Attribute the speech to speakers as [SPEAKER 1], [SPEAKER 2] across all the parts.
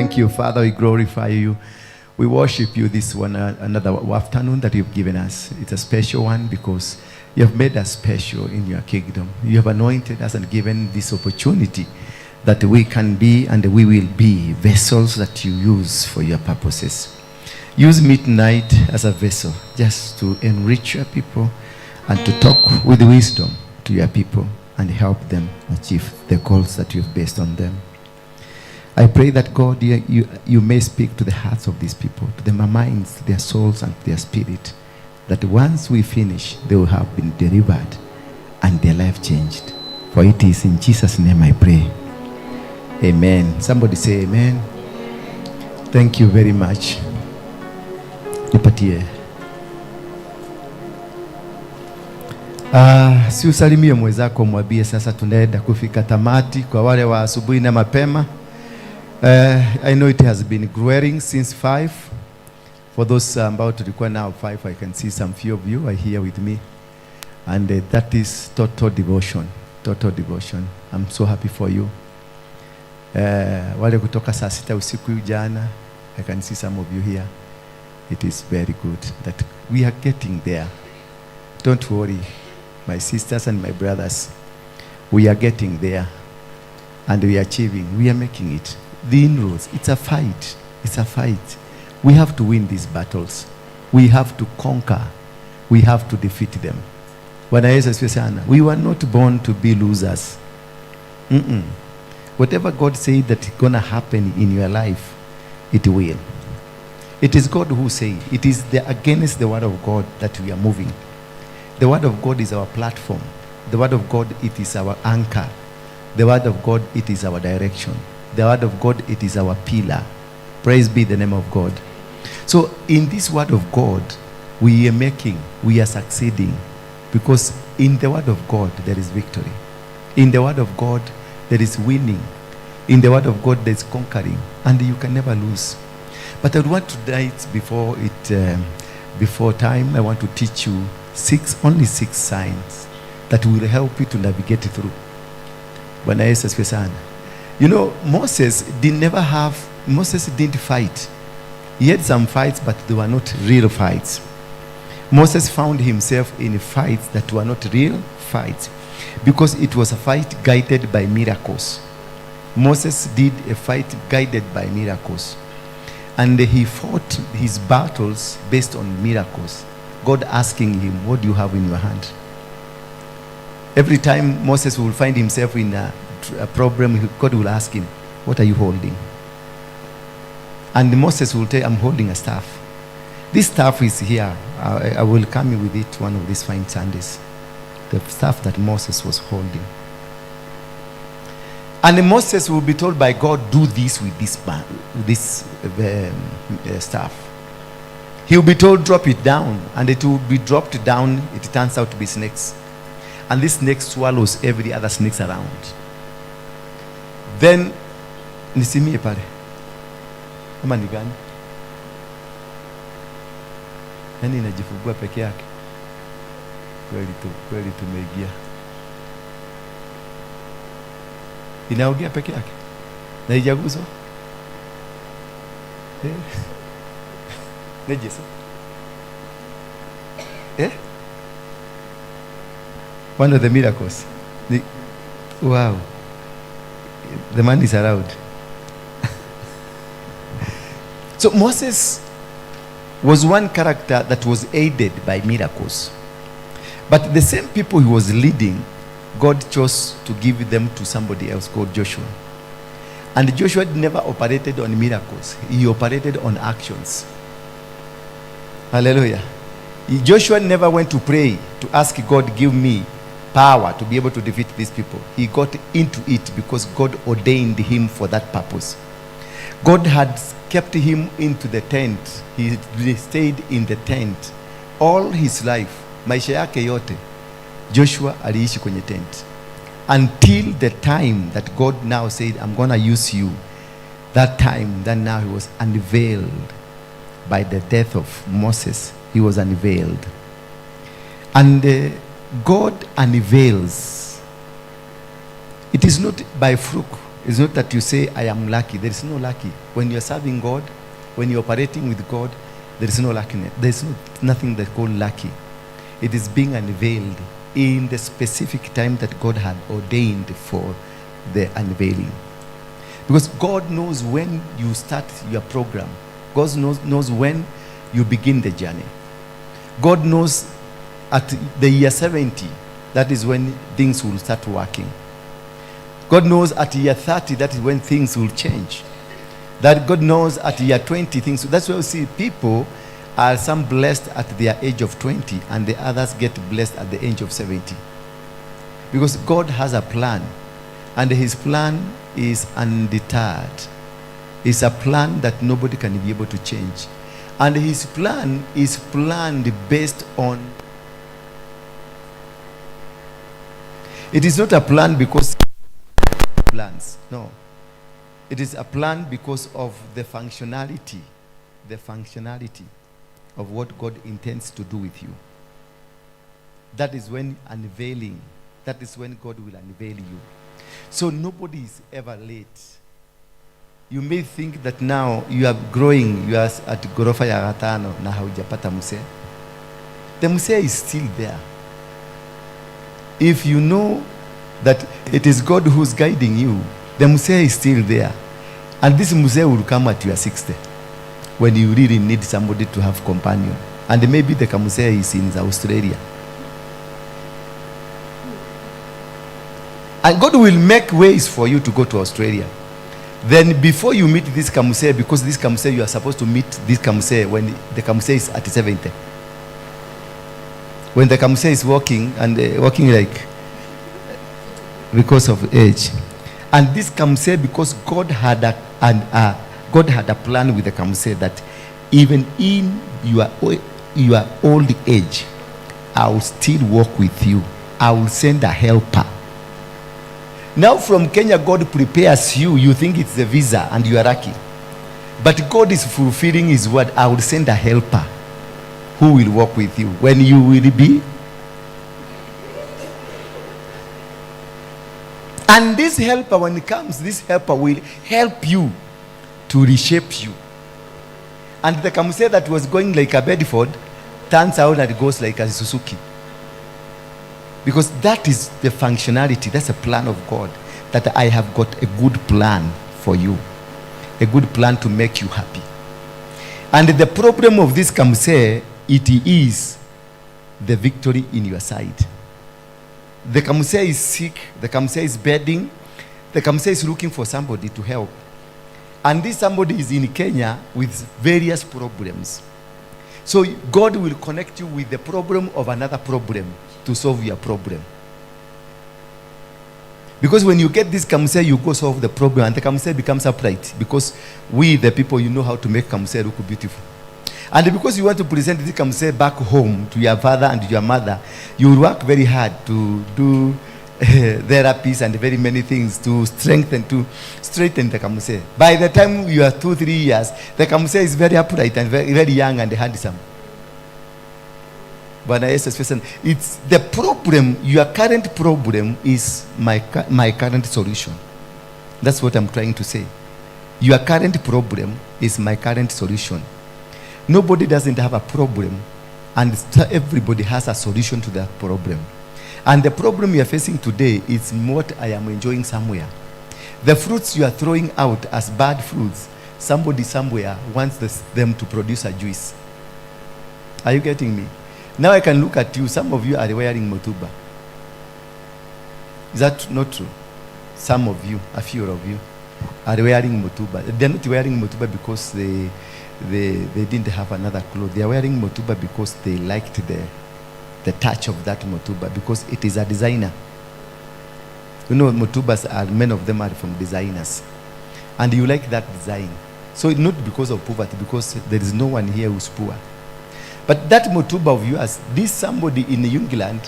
[SPEAKER 1] Thank you, Father. We glorify you. We worship you this one another afternoon that you've given us. It's a special one because you have made us special in your kingdom. You have anointed us and given this opportunity that we can be and we will be vessels that you use for your purposes. Use me tonight as a vessel just to enrich your people and to talk with wisdom to your people and help them achieve the goals that you've based on them. I pray that God, you may speak to the hearts of these people, to their minds, to their souls, and to their spirit, that once we finish, they will have been delivered and their life changed. For it is in Jesus' name I pray. Amen. Somebody say amen. Thank you very much. Nipatie. Si usalimie mwenzako, mwambie sasa tunaenda kufika tamati kwa wale wa asubuhi na mapema. I know it has been growing since 5. For those ambao tulikuwa now 5, I can see some few of you are here with me. And that is total devotion. Total devotion. I'm so happy for you. Wale kutoka saa 6 usiku jana, I can see some of you here. It is very good that we are getting there. Don't worry, my sisters and my brothers. We are getting there and we are achieving. We are making it. The inroads, it's a fight. It's a fight. We have to win these battles. We have to conquer. We have to defeat them. Bwana Yesu asifiwe sana. We were not born to be losers. Mm-mm. Whatever God said that is going to happen in your life, it will. It is God who said. It is against the word of God that we are moving. The word of God is our platform. The word of God, it is our anchor. The word of God, it is our direction. The word of God, it is our pillar. Praise be the name of God. So in this word of God, we are making, we are succeeding. Because in the word of God, there is victory. In the word of God, there is winning. In the word of God, there is conquering. And you can never lose. But I want tonight, before time, I want to teach you only six signs that will help you to navigate through. Bwana Yesu asifiwe sana. You know, Moses didn't never have, Moses didn't fight. He had some fights, but they were not real fights. Moses found himself in fights that were not real fights because it was a fight guided by miracles. Moses did a fight guided by miracles. And he fought his battles based on miracles. God asking him, what do you have in your hand? Every time Moses will find himself in a problem, God will ask him, what are you holding? And Moses will say, I'm holding a staff. This staff is here. I will come with it one of these fine Sundays. The staff that Moses was holding. And Moses will be told by God, do this with this man, with this staff. He will be told, drop it down. And it will be dropped down. It turns out to be snakes. And this snake swallows every other snakes around. Then, nisimie pale. Ama ni gani? Yaani inajifungua peke yake. Kweli tumeingia. Inaongea peke yake. Na haijaguswa? Eh? Ni Jesu. Eh? One of the miracles. Wow. The man is around. So Moses was one character that was aided by miracles. But the same people he was leading, God chose to give them to somebody else called Joshua. And Joshua never operated on miracles. He operated on actions. Hallelujah. Joshua never went to pray to ask God, give me power to be able to defeat these people. He got into it because God ordained him for that purpose. God had kept him into the tent. He stayed in the tent all his life. Maisha yake yote, Joshua aliishi kwenye tent. Until the time that God now said, I'm going to use you. That time, then now he was unveiled by the death of Moses. He was unveiled. And God unveils. It is not by fluke. It's not that you say, I am lucky. There is no lucky. When you're serving God, when you're operating with God, there is no luckiness. There is nothing that called lucky. It is being unveiled in the specific time that God had ordained for the unveiling. Because God knows when you start your program. God knows when you begin the journey. God knows at the year 70, that is when things will start working. God knows at year 30, that is when things will change. That God knows at year 20, things. That's why we see people are some blessed at their age of 20 and the others get blessed at the age of 70. Because God has a plan, and his plan is undeterred. It's a plan that nobody can be able to change. And his plan is planned based on... It is not a plan because plans. No. It is a plan because of the functionality of what God intends to do with you. That is when unveiling, that is when God will unveil you. So nobody is ever late. You may think that now you are growing, you are at gorofa ya gatano na haujapata mzee. The mzee is still there. If you know that it is God who's guiding you, the mzee is still there. And this mzee will come at your 60, when you really need somebody to have companion. And maybe the kamzee is in Australia. And God will make ways for you to go to Australia. Then before you meet this kamzee, because this kamzee, you are supposed to meet this kamzee when the kamzee is at 70. When the kamzee is walking and walking like because of age. And this kamzee, because God had a plan with the kamzee that even in your old age, I will still walk with you. I will send a helper. Now from Kenya, God prepares you. You think it's a visa and you are lucky. But God is fulfilling his word. I will send a helper who will walk with you when you will be. And this helper, when it comes, this helper will help you to reshape you. And the kamzee that was going like a Bedford turns out that it goes like a Suzuki. Because that is the functionality. That's a plan of God. That I have got a good plan for you. A good plan to make you happy. And the problem of this kamzee, it is the victory in your side. The kamzee is sick. The kamzee is bedding. The kamzee is looking for somebody to help. And this somebody is in Kenya with various problems. So God will connect you with the problem of another problem to solve your problem. Because when you get this kamzee, you go solve the problem, and the kamzee becomes upright. Because we, the people, you know how to make kamzee look beautiful. And because you want to present this kamzee back home to your father and your mother, you will work very hard to do therapies and very many things to strengthen, to straighten the kamzee. By the time you are 2-3 years, the kamzee is very upright and very, very young and handsome. But it's the problem, your current problem is my current solution. That's what I'm trying to say. Your current problem is my current solution. Nobody doesn't have a problem, and everybody has a solution to that problem. And the problem you are facing today is what I am enjoying somewhere. The fruits you are throwing out as bad fruits, somebody somewhere wants them to produce a juice. Are you getting me? Now I can look at you. Some of you are wearing motuba. Is that not true? Some of you, a few of you, are wearing motuba. They're not wearing motuba because they didn't have another cloth. They are wearing motuba because they liked the touch of that motuba, because it is a designer. You know, motubas are, many of them are from designers. And you like that design. So not because of poverty, because there is no one here who's poor. But that motuba of yours, this somebody in England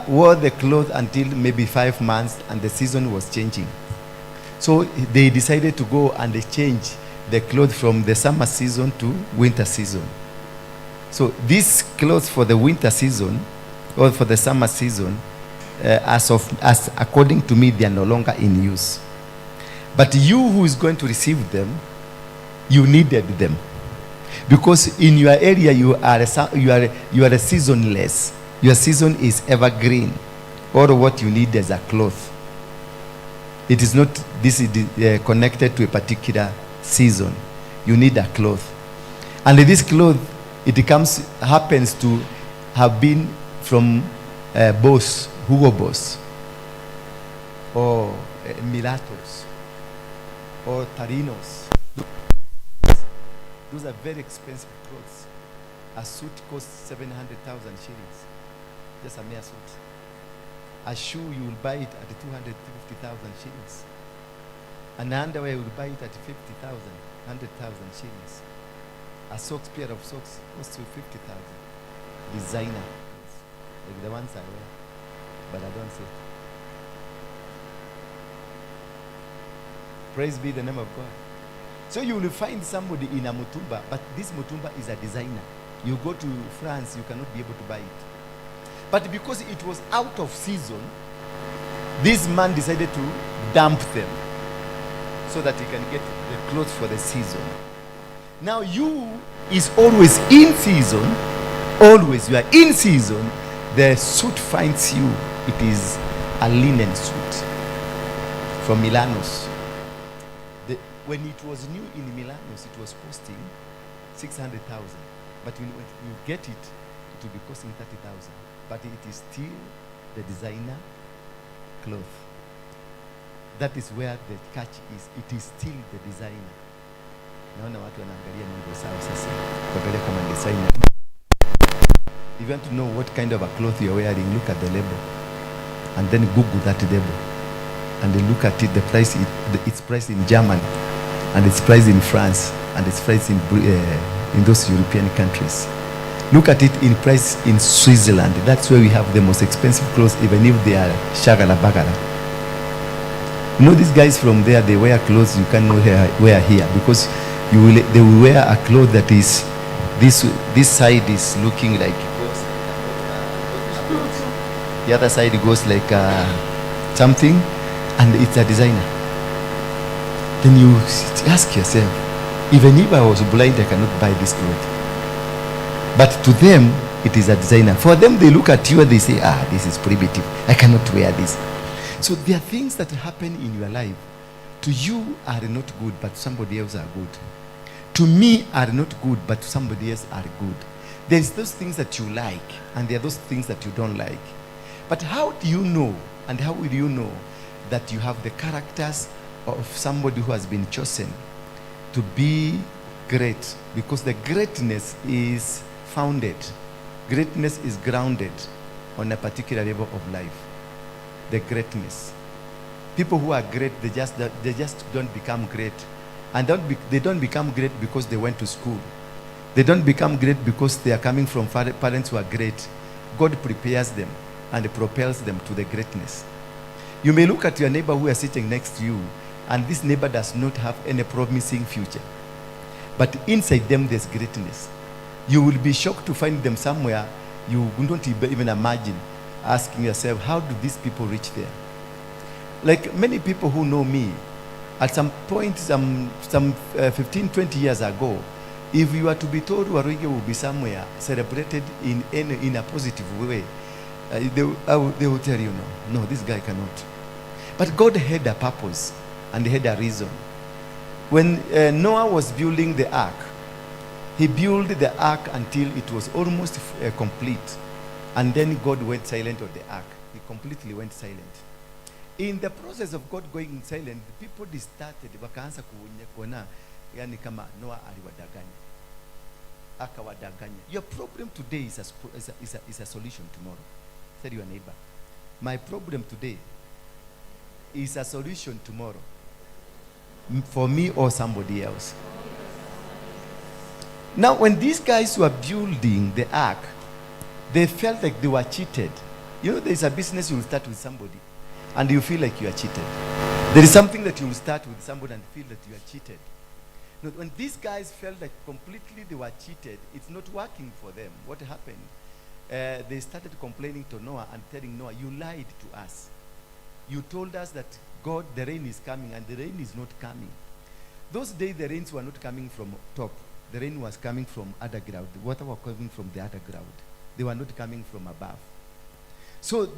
[SPEAKER 1] wore the cloth until maybe 5 months, and the season was changing. So they decided to go and they change the clothes from the summer season to winter season. So this clothes for the winter season or for the summer season, as according to me, they are no longer in use. But you who is going to receive them, you needed them. Because in your area, you are a seasonless. Your season is evergreen. All what you need is a cloth. It is not, this is connected to a particular season. You need a cloth. And this cloth, it happens to have been from Boss, Hugo Boss, or Milatos, or Tarinos. Those are very expensive clothes. A suit costs 700,000 shillings, just a mere suit. A shoe, you will buy it at 250,000 shillings. An underwear, you will buy it at 50,000, 100,000 shillings. A socks, pair of socks costs you 50,000. Designer clothes, like the ones I wear, but I don't say it. Praise be the name of God. So you will find somebody in a mutumba, but this mutumba is a designer. You go to France, you cannot be able to buy it. But because it was out of season, this man decided to dump them so that he can get the clothes for the season. Now you is always in season. Always you are in season. The suit finds you. It is a linen suit from Milanos. When it was new in Milanos, it was costing 600,000. But when you get it, it will be costing 30,000. But it is still the designer cloth. That is where the catch is. It is still the designer. Naona watu wanaangalia nguo zao sasa, kuangalia kama designer. If you want to know what kind of a cloth you are wearing, look at the label. And then Google that label. And then look at it, the price, its price in Germany, and its price in France, and its price in those European countries. Look at it in price in Switzerland. That's where we have the most expensive clothes, even if they are shagala bagala. You know, these guys from there, they wear clothes you cannot wear here, because they will wear a cloth that is, this side is looking like it goes like a, the other side goes like something, and it's a designer. Then you ask yourself, even if I was blind, I cannot buy this cloth. But to them, it is a designer. For them, they look at you and they say, this is primitive. I cannot wear this. So there are things that happen in your life. To you are not good, but somebody else are good. To me are not good, but to somebody else are good. There's those things that you like, and there are those things that you don't like. But how do you know, and how will you know that you have the characters of somebody who has been chosen to be great? Because the greatness is founded. Greatness is grounded on a particular level of life. The greatness. People who are great, they just don't become great. And they don't become great because they went to school. They don't become great because they are coming from parents who are great. God prepares them and propels them to the greatness. You may look at your neighbor who is sitting next to you, and this neighbor does not have any promising future. But inside them, there's greatness. You will be shocked to find them somewhere you wouldn't even imagine, asking yourself, how do these people reach there? Like many people who know me, at some point, some 15, 20 years ago, if you are to be told Waruinge will be somewhere celebrated in a positive way, they will tell you, no, no, this guy cannot. But God had a purpose and he had a reason. When Noah was building the ark, he built the ark until it was almost complete. And then God went silent on the ark. He completely went silent. In the process of God going silent, the people started, wakaanza kuona, yani kama Noah aliwadanganya. Akawadanganya. Your problem today is a solution tomorrow. Tell your neighbor, my problem today is a solution tomorrow. For me or somebody else. Now, when these guys were building the ark, they felt like they were cheated. You know, there's a business you will start with somebody, and you feel like you are cheated. There is something that you will start with somebody and feel that you are cheated. Now, when these guys felt like completely they were cheated, it's not working for them. What happened? They started complaining to Noah and telling Noah, you lied to us. You told us that God, the rain is coming, and the rain is not coming. Those days, the rains were not coming from top. The rain was coming from underground. The water was coming from the underground. They were not coming from above. So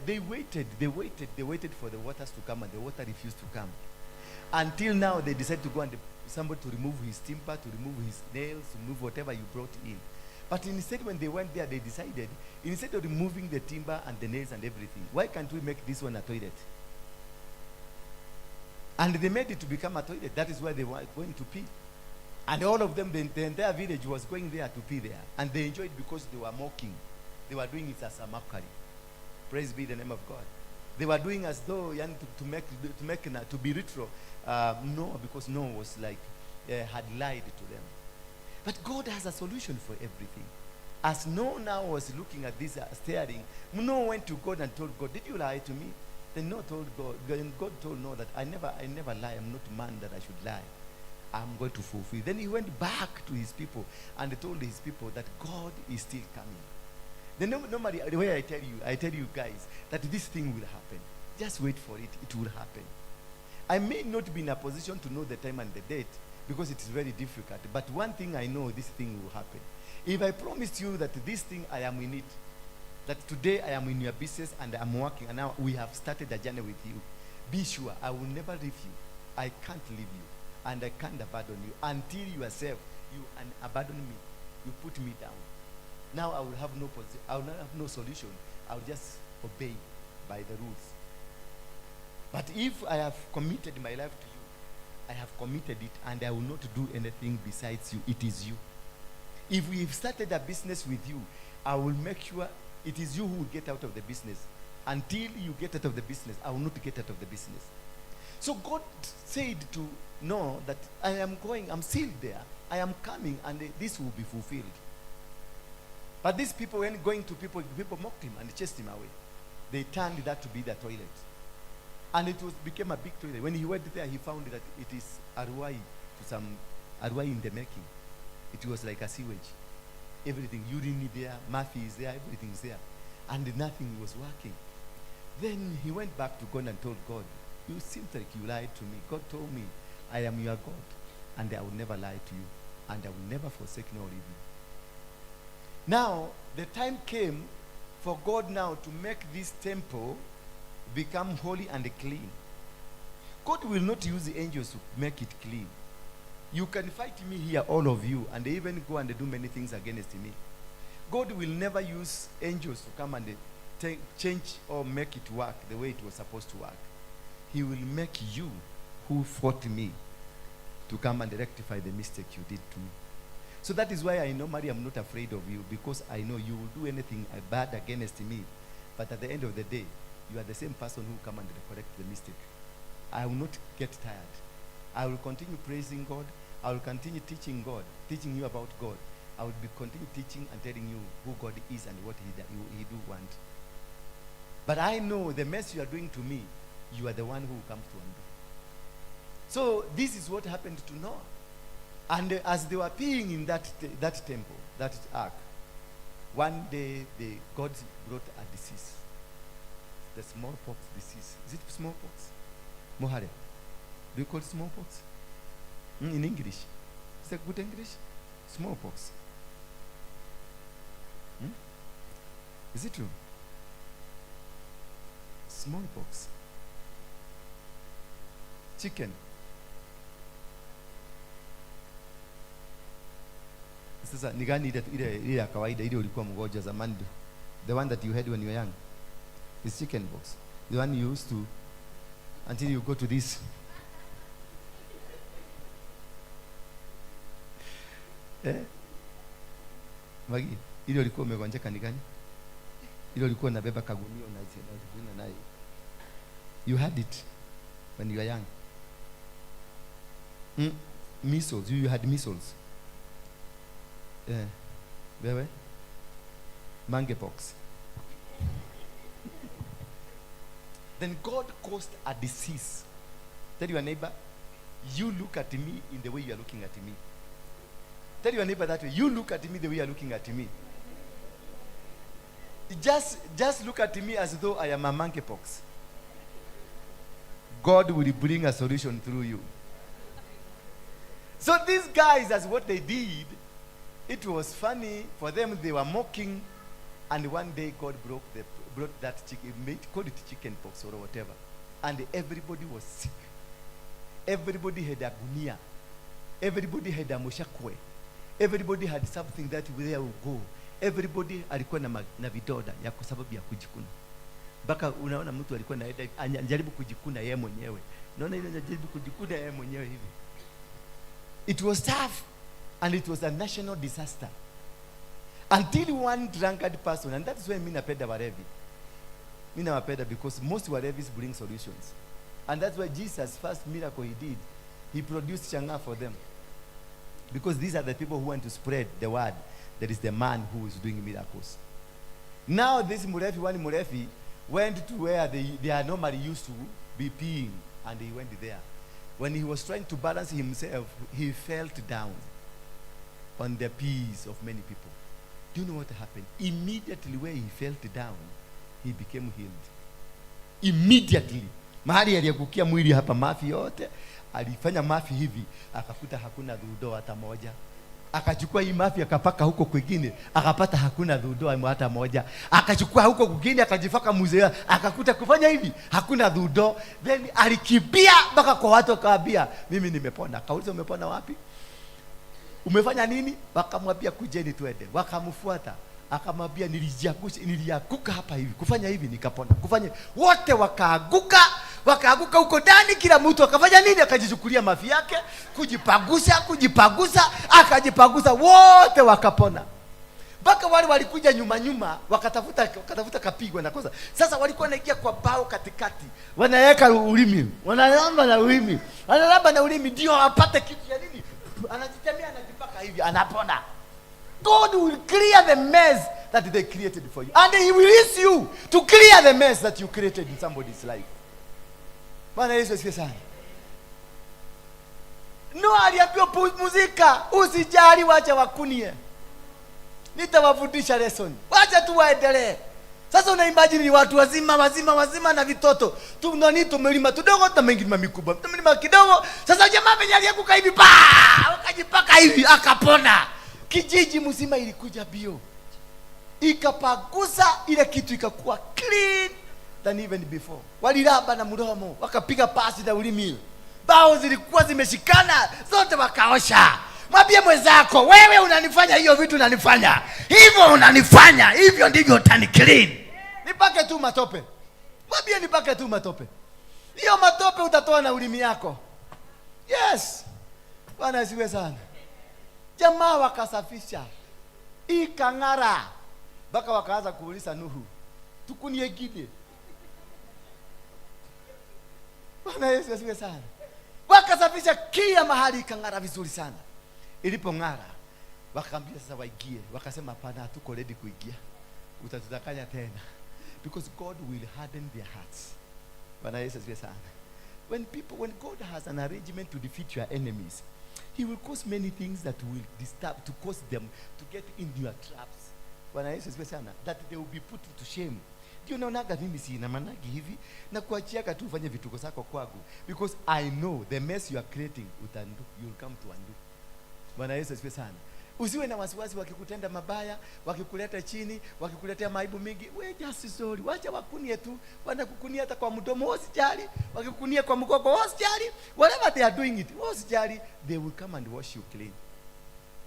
[SPEAKER 1] they waited, they waited, they waited for the waters to come, and the water refused to come. Until now, they decided to go and somebody to remove his timber, to remove his nails, to remove whatever you brought in. But instead, when they went there, they decided, instead of removing the timber and the nails and everything, why can't we make this one a toilet? And they made it to become a toilet. That is why they were going to pee. And all of them, the entire village was going there to pee there. And they enjoyed because they were mocking. They were doing it as a mockery. Praise be the name of God. They were doing as though to be literal. Noah, because Noah was like, had lied to them. But God has a solution for everything. As Noah now was looking at this, staring, Noah went to God and told God, did you lie to me? Then Noah told God, then God told Noah that I never lie. I'm not man that I should lie. I'm going to fulfill. Then he went back to his people and told his people that God is still coming. Then normally, the way I tell you guys that this thing will happen. Just wait for it. It will happen. I may not be in a position to know the time and the date because it is very difficult. But one thing I know, this thing will happen. If I promised you that this thing, I am in it, that today I am in your business and I'm working, and now we have started a journey with you, be sure I will never leave you. I can't leave you, and I can't abandon you until yourself, you abandon me. You put me down. Now I will have no I will not have no solution. I will just obey by the rules. But if I have committed my life to you, I have committed it, and I will not do anything besides you. It is you. If we've started a business with you, I will make sure it is you who will get out of the business. Until you get out of the business, I will not get out of the business. So God said to Noah that I am going, I'm still there, I am coming, and this will be fulfilled. But these people, when going to people, people mocked him and chased him away. They turned that to be the toilet. And it became a big toilet. When he went there, he found that it is Aruai, to some Aruai in the making. It was like a sewage. Everything, urine is there, Murphy is there, everything is there. And nothing was working. Then he went back to God and told God, you seem like you lied to me. God told me, I am your God, and I will never lie to you, and I will never forsake nor leave you. Now, the time came for God now to make this temple become holy and clean. God will not use the angels to make it clean. You can fight me here, all of you, and even go and do many things against me. God will never use angels to come and change or make it work the way it was supposed to work. He will make you who fought me to come and rectify the mistake you did to me. So that is why I normally am not afraid of you, because I know you will do anything bad against me. But at the end of the day, you are the same person who come and correct the mistake. I will not get tired. I will continue praising God. I will continue teaching God, teaching you about God. I will be continue teaching and telling you who God is and what he do want. But I know the mess you are doing to me, you are the one who comes to undo. So this is what happened to Noah. And as they were peeing in that temple, that ark, one day the God brought a disease. The smallpox disease. Is it smallpox? Mohare. Do you call it smallpox? In English. Is that good English? Smallpox. Is it true? Smallpox. Chicken. Sasa ni gani ile ya kawaida ile ulikuwa mgonjwa zamani? The one that you had when you were young is chicken pox. The one you used to until you go to this. Eh? Magi, ile ulikuwa umegonjeka ni gani? Ile ulikuwa unabeba kagunia unazina nayo. You had it when you were young. Measles, you had measles. Wewe? Monkeypox. Then God caused a disease. Tell your neighbor, you look at me in the way you are looking at me. Tell your neighbor that way. You look at me the way you are looking at me. Just look at me as though I am a monkeypox. God will bring a solution through you. So these guys, as what they did, it was funny for them. They were mocking, and one day God brought that chicken, called it chicken pox or whatever, and everybody was sick. Everybody had a gunia. Everybody had a mushakwe. Everybody had something that where will go. Everybody alikuwa na vidoda ya kwa sababu ya kujikuna. Mpaka unaona mtu alikuwa naenda anajaribu kujikuna yeye mwenyewe. Unaona ile anajaribu kujikuna yeye mwenyewe hivi. It was tough and it was a national disaster. Until one drunkard person, and that's why mimi napenda walevi. Mimi nawapenda because most walevis bring solutions. And that's why Jesus' first miracle he did, he produced chang'aa for them. Because these are the people who want to spread the word. That is the man who is doing miracles. Now this Murefi, one Murefi, went to where they are normally used to be peeing, and he went there. When he was trying to balance himself, he fell down on the peas of many people. Do you know what happened? Immediately where he fell down, he became healed. Immediately. Mahali aliangukia mwili hapa mafi yote, alifanya mafi hivi, akakuta hakuna dhudo hata moja. Akachukua hii mafi akapaka huko kwingine, akapata hakuna dhudo hata moja. Akachukua huko kwingine akajifaka mzee, akakuta kufanya hivi hakuna dhudo. Then alikimbia mpaka kwa watu akawaambia, mimi nimepona. Akauliza, umepona wapi? Umefanya nini? Wakamwambia, kujeni twende. Wakamfuata. Akamwambia, nilianguka hapa hivi, kufanya hivi nikapona, kufanya wote wakaaguka, wakaaguka huko ndani, kila mtu akafanya nini? Akajichukulia mafi yake, kujipagusa, kujipagusa, akajipagusa, wote wakapona. Mpaka wale walikuja nyuma nyuma, wakatafuta kapigwa na kosa. Sasa walikuwa wanaingia kwa bao katikati, wanaweka ulimi, wanalamba na ulimi, wanalamba na ulimi ndio apate kitu ya nini, anajitemea, anajipaka hivi, anapona. God will clear the mess that they created for you. And he will use you to clear the mess that you created in somebody's life. Bwana Yesu asifiwe sana. Noa aliambiwa pumzika, usijali, wacha wakunie. Nitawafundisha lesson. Wacha tu waendelee. Sasa una imagine ni watu wazima wazima wazima na vitoto. Tu nani tumelima tudogo na mengine mikubwa. Tumelima kidogo. Sasa jamaa venye alianguka hivi pa, akajipaka hivi akapona. Kijiji mzima ilikuja bio. Ikapagusa ile kitu ikakuwa clean than even before. Walilamba na mdomo, wakapiga pasi na ulimi. Bao zilikuwa zimeshikana zote wakaosha. Mwambie mwenzako, wewe unanifanya hiyo vitu unanifanya. Hivyo unanifanya, hivyo ndivyo utani clean. Nipake tu matope. Mwambie nipake tu matope. Hiyo matope utatoa na ulimi yako. Yes. Bwana asifiwe sana. Jamaa wakasafisha. Ikang'ara. Mpaka wakaanza kuuliza Nuhu, tukunie gide. Bwana Yesu asifiwe sana. Wakasafisha kila mahali ikang'ara vizuri sana. Ilipong'ara, wakaambia sasa waingie. Wakasema hapana, hatuko ready kuingia. Utatudanganya tena. Because God will harden their hearts. Bwana Yesu asifiwe sana. When God has an arrangement to defeat your enemies, he will cause many things that will disturb, to cause them to get in your traps. Bwana Yesu asifiwe sana. That they will be put to shame. Ndio naonaga mimi sina managi hivi na kuachiaga tu ufanye vituko zako kwangu, because I know the mess you are creating utandu, you will come to undo. Bwana Yesu asifiwe sana. Usiwe na wasiwasi wakikutenda mabaya, wakikuleta chini, wakikuletea maibu mingi. We just sorry. Wacha wakunie tu. Wanakukunia hata kwa mdomo, usijali. Wakikukunia kwa mgongo, usijali. Whatever they are doing it, usijali. They will come and wash you clean.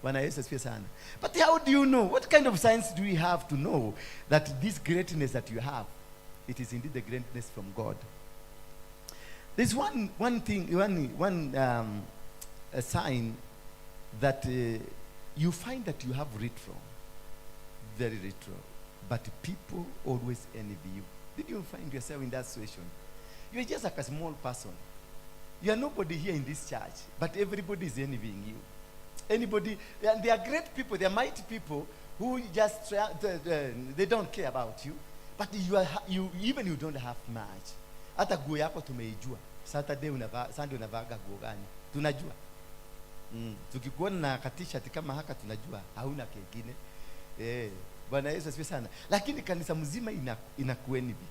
[SPEAKER 1] Bwana Yesu asifiwe sana. But how do you know? What kind of science do we have to know that this greatness that you have, it is indeed the greatness from God? There's one thing, one a sign that you find that you have little, very little, but people always envy you. Did you find yourself in that situation? You're just like a small person. You are nobody here in this church, but everybody is envying you. Anybody, and they are great people, they are mighty people who just try, they don't care about you. But you even you don't have much. Hata nguo yako tumeijua. Saturday unavaa, Sunday unavaaga nguo gani? Tunajua. Tukikuona na ka-t-shirt kama haka tunajua hauna kengine. Bwana Yesu asifiwe sana. Lakini kanisa mzima inakuenvy.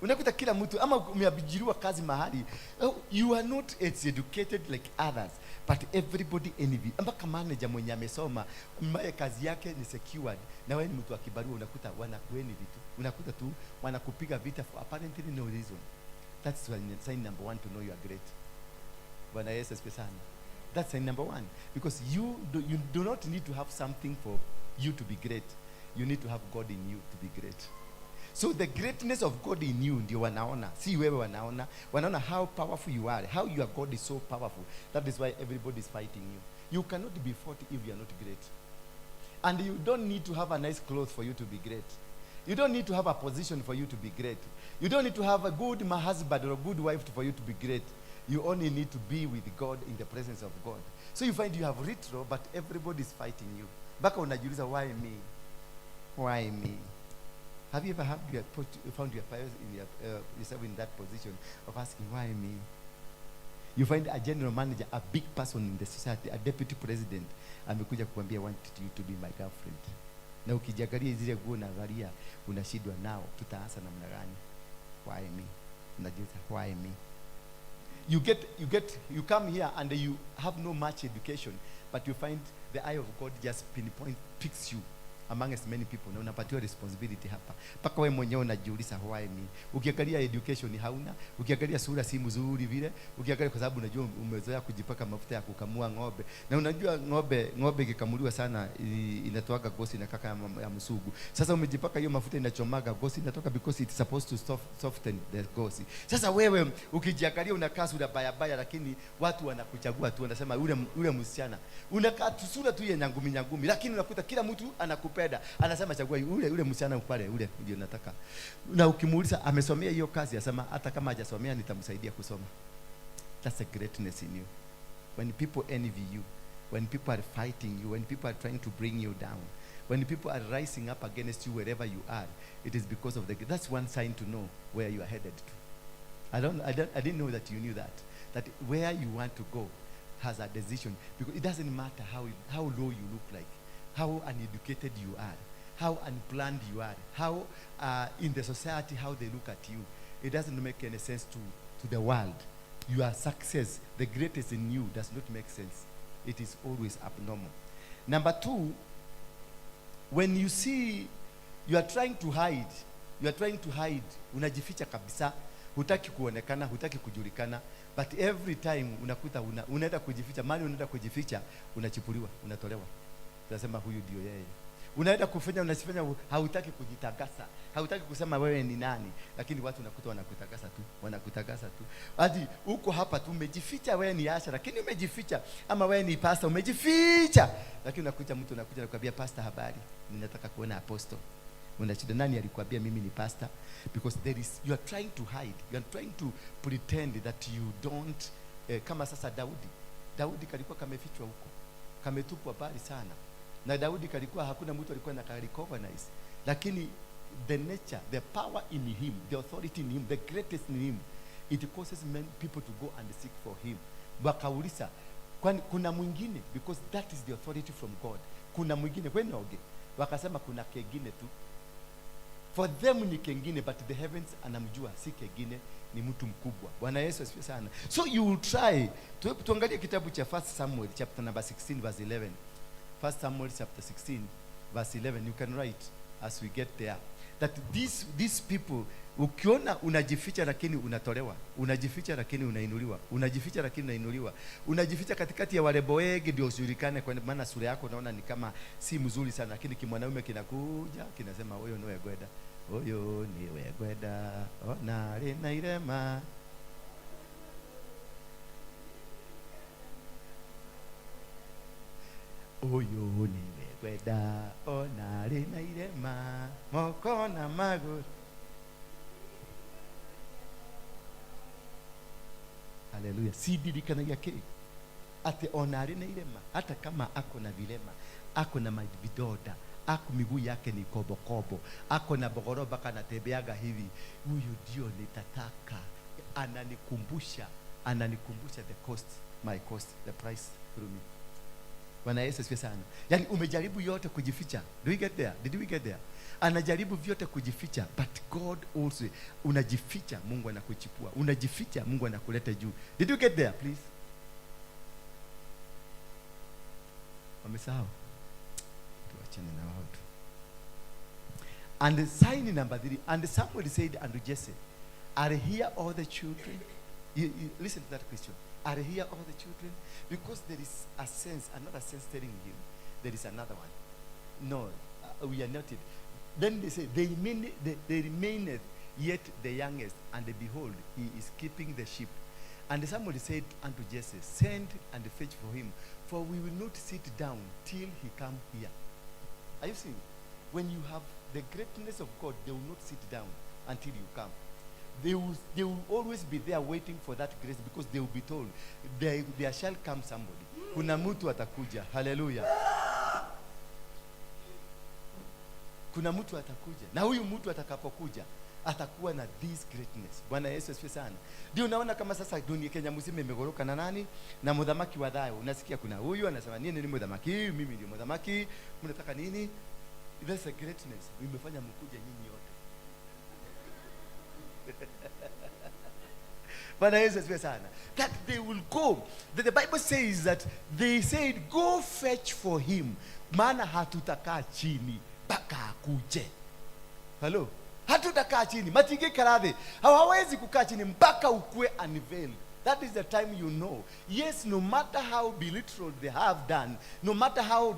[SPEAKER 1] Unakuta kila mtu ama umeajiriwa kazi mahali, oh, you are not as educated like others, but everybody envy. Mpaka manager mwenye amesoma, ambaye kazi yake ni secured, na wewe ni mtu wa kibarua, unakuta wanakuenvy tu, unakuta tu wanakupiga vita for apparently no reason. That's sign number one to know you are great. Bwana Yesu asifiwe sana. That's sign number one, because you do not need to have something for you to be great. You need to have God in you to be great. So the greatness of God in you ndio wanaona, si wewe wanaona. Wanaona how powerful you are, how your God is so powerful. That is why everybody is fighting you. You cannot be fought if you are not great. And you don't need to have a nice clothes for you to be great. You don't need to have a position for you to be great. You don't need to have a good husband or a good wife for you to be great. You only need to be with God, in the presence of God. So you find you have little, but everybody is fighting you. Mpaka unajiuliza, "Why me? Why me?" Have you ever found yourself in that position of asking, "Why me?" You find a general manager, a big person in the society, a deputy president, amekuja kukwambia, "Want you to be my girlfriend." Na ukijiangalia zile nguo unaangalia, unashindwa nao, tutaanza namna gani? Why me? Unajiuliza, "Why me?" You come here and you have no much education, but you find the eye of God just pinpoint picks you amongst many people, na unapatiwa responsibility hapa, mpaka wewe mwenyewe unajiuliza, "Why me?" Ukiangalia education hauna, ukiangalia sura si mzuri vile, ukiangalia, kwa sababu unajua umezoea kujipaka mafuta ya kukamua ng'ombe, na unajua ng'ombe ikikamuliwa sana inatoaga gosi na kaka ya msugu. Sasa umejipaka hiyo mafuta, inachomaga gosi, inatoka, because it's supposed to soften the gosi. Sasa wewe ukijiangalia unakaa sura baya baya, lakini watu wanakuchagua tu, wanasema yule msichana. Unakaa tu sura tu ya nyangumi nyangumi, lakini unakuta kila mtu anakupenda, anasema, "Chagua yule msichana pale, yule ndio nataka." Na ukimuuliza amesomea hiyo kazi, asema hata kama hajasomea nitamsaidia kusoma. That's a greatness in you. When people envy you, when people are fighting you, when people are trying to bring you down, when people are rising up against you wherever you are, it is because of the that's one sign to know where you are headed to. I didn't know that you knew that. That where you want to go has a decision. Because it doesn't matter how low you look like, how uneducated you are, how unplanned you are, how in the society, how they look at you. It doesn't make any sense to the world. Your success, the greatest in you, does not make sense. It is always abnormal. Number two, when you see you are trying to hide, you are trying to hide, unajificha kabisa, hutaki kuonekana, hutaki kujulikana, but every time unakuta unaenda kujificha, mahali unaenda kujificha, unachipuliwa, unatolewa. Tunasema huyu ndio yeye. Unaenda kufanya, unasifanya, hautaki kujitangaza, hautaki kusema wewe ni nani, lakini watu unakuta wanakutangaza tu, wanakutangaza tu. Hadi uko hapa tu umejificha, wewe ni usher, lakini umejificha, ama wewe ni pastor umejificha, lakini unakuta mtu anakuja nakwambia, "Pastor, habari, ninataka kuona apostle." Unashida, nani alikwambia mimi ni pastor? Because there is you are trying to hide, you are trying to pretend that you don't. Kama sasa Daudi, Daudi kalikuwa kamefichwa huko, kametupwa mbali sana, na Daudi kalikuwa hakuna mtu alikuwa na recognize, lakini the nature, the power in him, the authority in him, the greatest in him, it causes many people to go and seek for him. Wakauliza, "Kwani kuna mwingine?" Because that is the authority from God. "Kuna mwingine kwenoge?" Wakasema kuna kengine tu. For them ni kengine, but the heavens anamjua si kengine, ni mtu mkubwa. Bwana Yesu asifiwe sana. So you will try tuangalie kitabu cha First Samuel chapter number 16 verse 11. First Samuel chapter 16 verse 11. You can write as we get there that these people, ukiona unajificha lakini unatolewa, unajificha lakini unainuliwa, unajificha lakini unainuliwa, unajificha katikati ya warembo wengi ndio usijulikane, kwa maana sura yako unaona ni kama si mzuri sana, lakini kimwanaume kinakuja kinasema, "Huyo niwe gwenda, huyo niwe gwenda, ona rĩ na irema." Ũyũ niwe ngwenda ona arĩ na irema moko na magũrũ. Haleluya. Si ndirikanagia kĩ atĩ ona arĩ na irema, hata kama ako na vilema, ako na mavidonda, ako miguu yake ni kobokobo, ako na bogoroba, kanatembeaga hivi, huyu ndio nitataka. Ananikumbusha the cost, my cost, the price through me. Bwana Yesu asifiwe sana. Yaani umejaribu yote kujificha. Do we get there? Did we get there? Anajaribu vyote kujificha, but God also, unajificha, Mungu anakuchipua. Unajificha, Mungu anakuleta juu. Did you get there, please? Wamesahau? Tuachane na wao tu. And sign number 3, and Samuel said unto Jesse, are here all the children? You listen to that question. Are here all the children? Because there is a sense, another sense telling him there is another one. No, we are not it. Then they say, they remaineth yet the youngest, and behold, he is keeping the sheep. And Samuel said unto Jesse, send and fetch for him, for we will not sit down till he come here. Are you seeing? When you have the greatness of God, they will not sit down until you come. They will always be there waiting for that grace, because they will be told, there shall come somebody. Kuna mtu atakuja. Hallelujah. Kuna mtu atakuja. Na huyu mtu atakapokuja, atakuwa na this greatness. Bwana Yesu asifiwe sana. Ndio unaona kama sasa dunia Kenya mzima imegoroka na nani? Na mudhamaki wa thayo. Unasikia kuna huyu anasema nini ni mudhamaki, mimi ndio mudhamaki, mnataka nini? That's a greatness. Imefanya mkuje nyinyi yote. Bwana Yesu asifiwe sana. That they will go. That the Bible says that they said, go fetch for him. Maana hatutakaa chini mpaka akuje. Hello? Hatutakaa chini. Matingikara thĩ. Hawawezi kukaa chini mpaka ukue unveiled. That is the time you know. Yes, no matter how belittled they have done, no matter how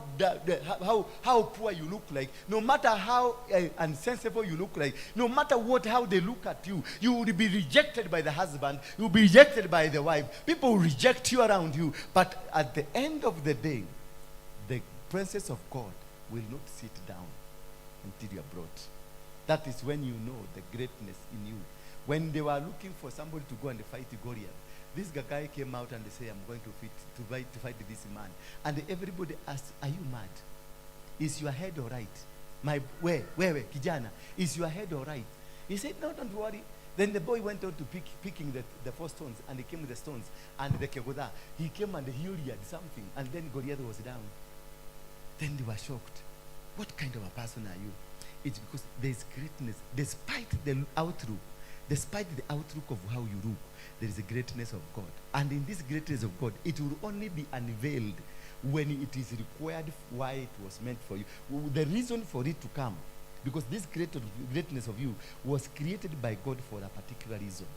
[SPEAKER 1] poor you look like, no matter how unsensible you look like, no matter how they look at you, you will be rejected by the husband, you will be rejected by the wife. People will reject you around you. But at the end of the day, the presence of God will not sit down until you are brought. That is when you know the greatness in you. When they were looking for somebody to go and fight Goliath, this guy came out and they say, I'm going to fight this man. And everybody asked, are you mad? Is your head all right? Wewe, kijana, is your head all right? He said, no, don't worry. Then the boy went on to picking the four stones, and he came with the stones and the kegoda. He came and he had something, and then Goliath was down. Then they were shocked. What kind of a person are you? It's because there is greatness. Despite the outlook, despite the outlook of how you look, there is a greatness of God. And in this greatness of God, it will only be unveiled when it is required why it was meant for you. The reason for it to come, because this greatness of you was created by God for a particular reason.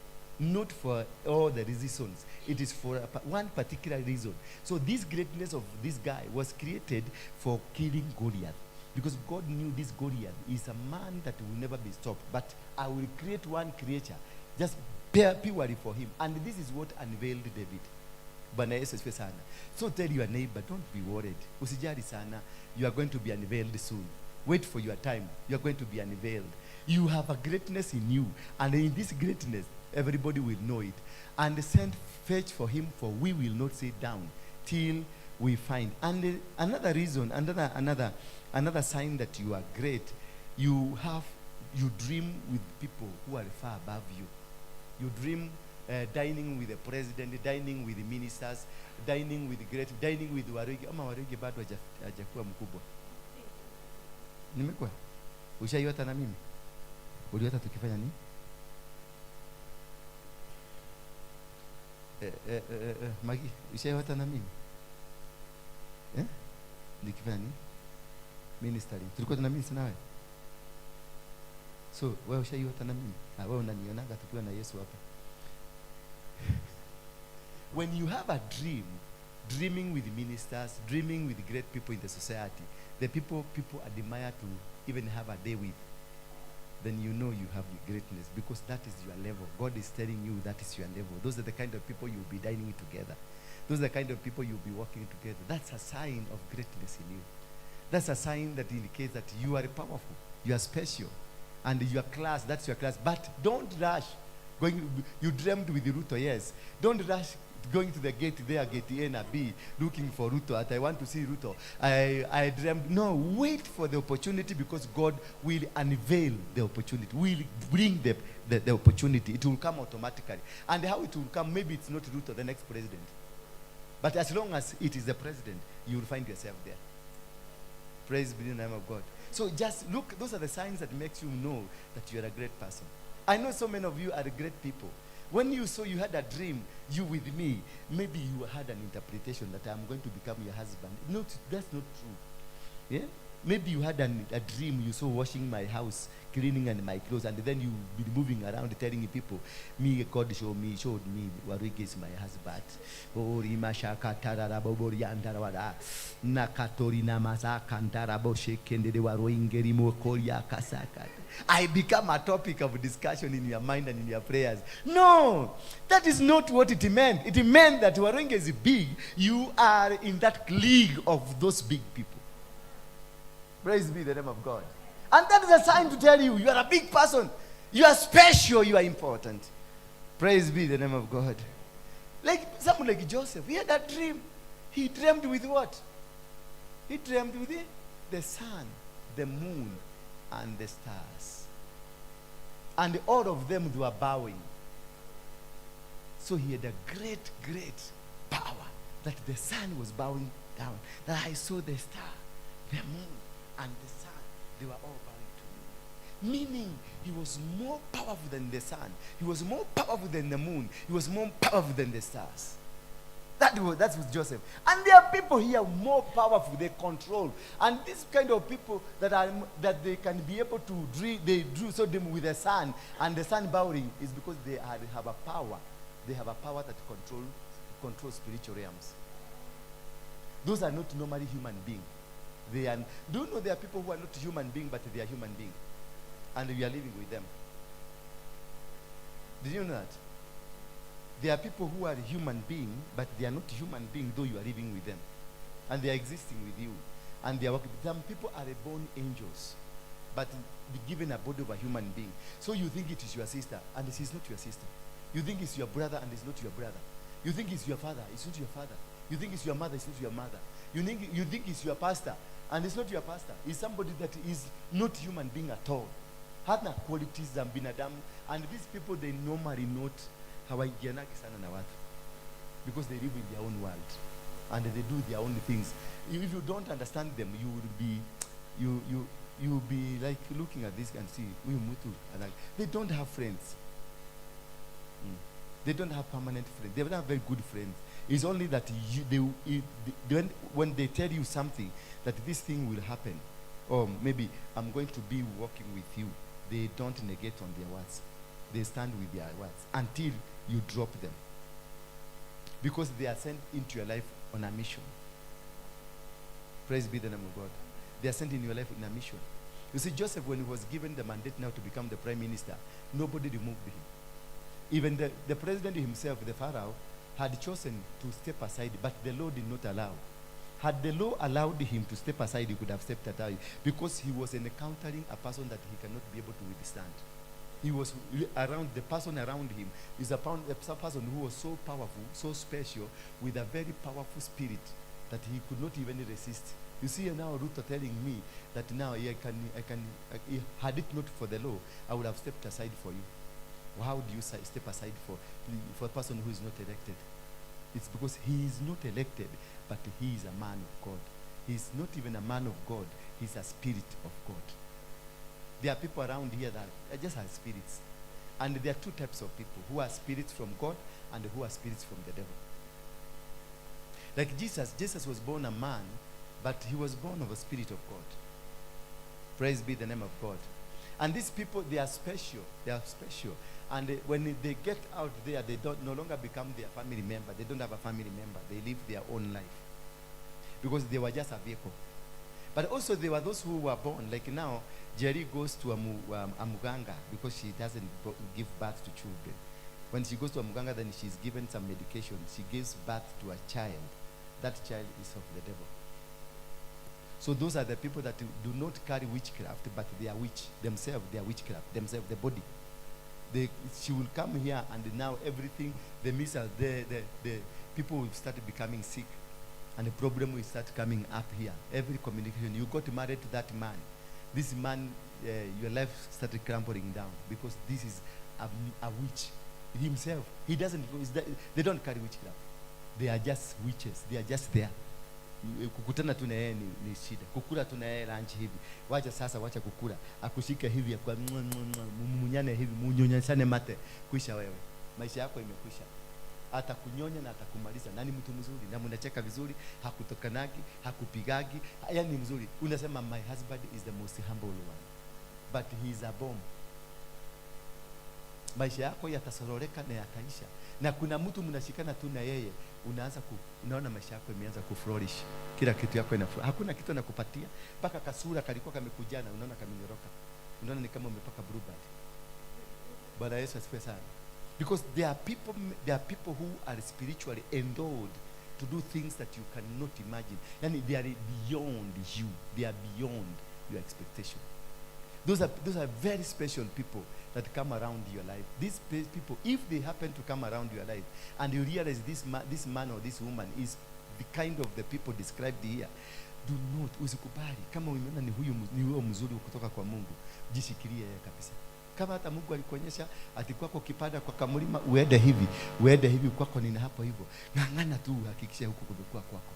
[SPEAKER 1] Not for all the reasons. It is for one particular reason. So this greatness of this guy was created for killing Goliath. Because God knew this Goliath is a man that will never be stopped. But I will create one creature just purely for him. And this is what unveiled David. Bwana Yesu asifiwe sana. So tell your neighbor, don't be worried. Usijali sana. You are going to be unveiled soon. Wait for your time. You are going to be unveiled. You have a greatness in you. And in this greatness, everybody will know it. And send fetch for him, for we will not sit down till we find. And another reason, another sign that you are great, you dream with people who are far above you. You dream dining with the president, dining with the ministers, dining with the great, dining with Warigi. Ama Warigi bado hajakuwa mkubwa. Nimekuwa? Ushaiota na mimi? Uliota tukifanya nini? Magi, ushaiota na mimi? Eh? Nikifanya nini? Ministry. Tulikuwa tuna ministry nawe? So, wewe ushaiota na mimi? Ah, wewe unanionaga tukiwa na Yesu hapa. When you have a dream, dreaming with ministers, dreaming with great people in the society, the people admire to even have a day with, then you know you have greatness, because that is your level. God is telling you that is your level. Those are the kind of people you'll be dining together. Those are the kind of people you'll be working together. That's a sign of greatness in you. That's a sign that indicates that you are powerful, you are special, and your class, that's your class. But don't rush. You dreamed with Ruto, yes. Don't rush going to the gate there, gate A and B, looking for Ruto. I want to see Ruto. I dreamed. No, wait for the opportunity, because God will unveil the opportunity, will bring the opportunity. It will come automatically. And how it will come, maybe it's not Ruto, the next president. But as long as it is the president, you will find yourself there. Praise be the name of God. So just look, those are the signs that makes you know that you are a great person. I know so many of you are great people. When you saw you had a dream, you with me, maybe you had an interpretation that I'm going to become your husband. No, that's not true. Yeah? Maybe you had a dream, you saw washing my house, cleaning and my clothes, and then you be moving around telling people, me, God showed me, Waruinge is my husband. Oh, rima shaka tarara bobori andarawara, nakatori namasaka ndarabo shekendere Waruinge rimo koria kasaka. I become a topic of discussion in your mind and in your prayers. No, that is not what it meant. It meant that Waruinge is big. You are in that league of those big people. Praise be the name of God. And that is a sign to tell you, you are a big person. You are special. You are important. Praise be the name of God. Like someone like Joseph, he had a dream. He dreamed with what? He dreamed with the sun, the moon, and the stars. And all of them were bowing. So he had a great, great power that the sun was bowing down. That I saw the star, the moon, and the sun. They were all bowing to me. Meaning, he was more powerful than the sun. He was more powerful than the moon. He was more powerful than the stars. That was Joseph. And there are people here more powerful. They control. And this kind of people that are that they can be able to dream, they drew so them with the sun and the sun bowing is because they have a power. They have a power that controls spiritual realms. Those are not normally human beings. They are, do you know there are people who are not human beings, but they are human beings? And we are living with them. Did you know that? There are people who are human beings, but they are not human beings, though you are living with them. And they are existing with you. And they are working. Some people are born angels, but be given a body of a human being. So you think it is your sister, and it is not your sister. You think it's your brother, and it's not your brother. You think it's your father, it's not your father. You think it's your mother, it's not your mother. You think it's your pastor, and it's not your pastor. It's somebody that is not human being at all. Hana qualities za binadamu. And these people, they normally not hawaingianagi sana na watu. Because they live in their own world. And they do their own things. If you don't understand them, you will be, you will be like looking at this and see, huyu mtu, and like, they don't have friends. They don't have permanent friends. They don't have very good friends. It's only that when they tell you something, that this thing will happen, or maybe I'm going to be working with you, they don't negate on their words. They stand with their words until you drop them. Because they are sent into your life on a mission. Praise be the name of God. They are sent in your life in a mission. You see, Joseph, when he was given the mandate now to become the prime minister, nobody removed him. Even the president himself, the Pharaoh, had chosen to step aside, but the law did not allow. Had the law allowed him to step aside, he could have stepped aside, because he was encountering a person that he cannot be able to withstand. He was around, the person around him is a person who was so powerful, so special, with a very powerful spirit that he could not even resist. You see, now Ruth are telling me that now had it not for the law, I would have stepped aside for you. How do you step aside for a person who is not elected? It's because he is not elected, but he is a man of God. He is not even a man of God. He's a spirit of God. There are people around here that just are spirits. And there are two types of people, who are spirits from God and who are spirits from the devil. Like Jesus, Jesus was born a man, but he was born of a spirit of God. Praise be the name of God. And these people, they are special. They are special. And when they get out there, they don't no longer become their family member. They don't have a family member. They live their own life. Because they were just a vehicle. But also there were those who were born. Like now, Jerry goes to a muganga because she doesn't give birth to children. When she goes to a muganga, then she's given some medication. She gives birth to a child. That child is of the devil. So those are the people that do not carry witchcraft, but they are witch themselves. They are witchcraft themselves, the body. She will come here, and now everything, the missiles, the people will start becoming sick, and the problem will start coming up here. Every communication, you got married to that man. This man, your life started crumbling down because this is a witch himself. He doesn't, they don't carry witchcraft. They are just witches. They are just there. Kukutana tu na yeye ni shida. Kukula tu na yeye lunch hivi, wacha sasa, wacha kukula, akushike hivi kwa mwa, mwa, mwa, mumunyane hivi, munyonyeshane mate, kwisha wewe, maisha yako imekwisha. Atakunyonya na atakumaliza, na ni mtu mzuri na mnacheka vizuri, hakutokanagi, hakupigagi, yani ni mzuri. Unasema, "My husband is the most humble one," but he is a bomb. Maisha yako yatasororeka na yataisha. Na kuna mtu mnashikana tu na yeye, unaona maisha yako imeanza kuflourish, kila kitu yako ina, hakuna kitu anakupatia, mpaka kasura kalikuwa kamekujana, unaona kamenyoroka, unaona ni kama umepaka Blue Band. Bwana Yesu asifiwe sana. Because there are people who are spiritually endowed to do things that you cannot imagine. Yani they are beyond you, they are beyond your expectation. Those are very special people that come around your life. These people, if they happen to come around your life and you realize this man or this woman is the kind of the people described here, do not, usikubali. Kama umeona ni huyu ni huyo mzuri kutoka kwa Mungu, jishikilie yeye kabisa. Kama hata Mungu alikuonyesha ati kwako ukipanda kwa kamlima uende hivi, uende hivi, kwako nina hapo hivyo, ng'ang'ana tu uhakikishe huku kumekuwa kwako.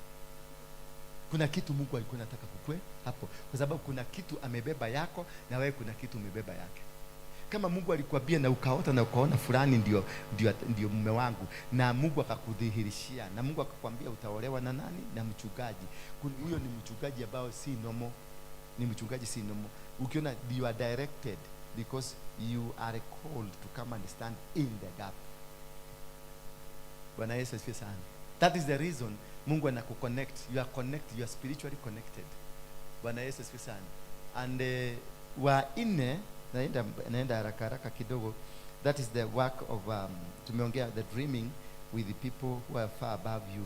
[SPEAKER 1] Kuna kitu Mungu alikuwa anataka kukue hapo, kwa sababu kuna kitu amebeba yako na wewe kuna kitu umebeba yake. Kama Mungu alikwambia na ukaota na ukaona fulani ndio mume wangu, na Mungu akakudhihirishia na Mungu akakwambia utaolewa na nani? Na mchungaji. Huyo ni mchungaji ambao si normal, ni mchungaji si normal. Ukiona you are directed because you are called to come and stand in the gap. Bwana Yesu asifiwe sana. That is the reason Mungu anakuconnect. You are connected, you are spiritually connected. Bwana Yesu asifiwe sana. And wa nne, naenda haraka haraka kidogo. That is the work of tumeongea the dreaming with the people who are far above you.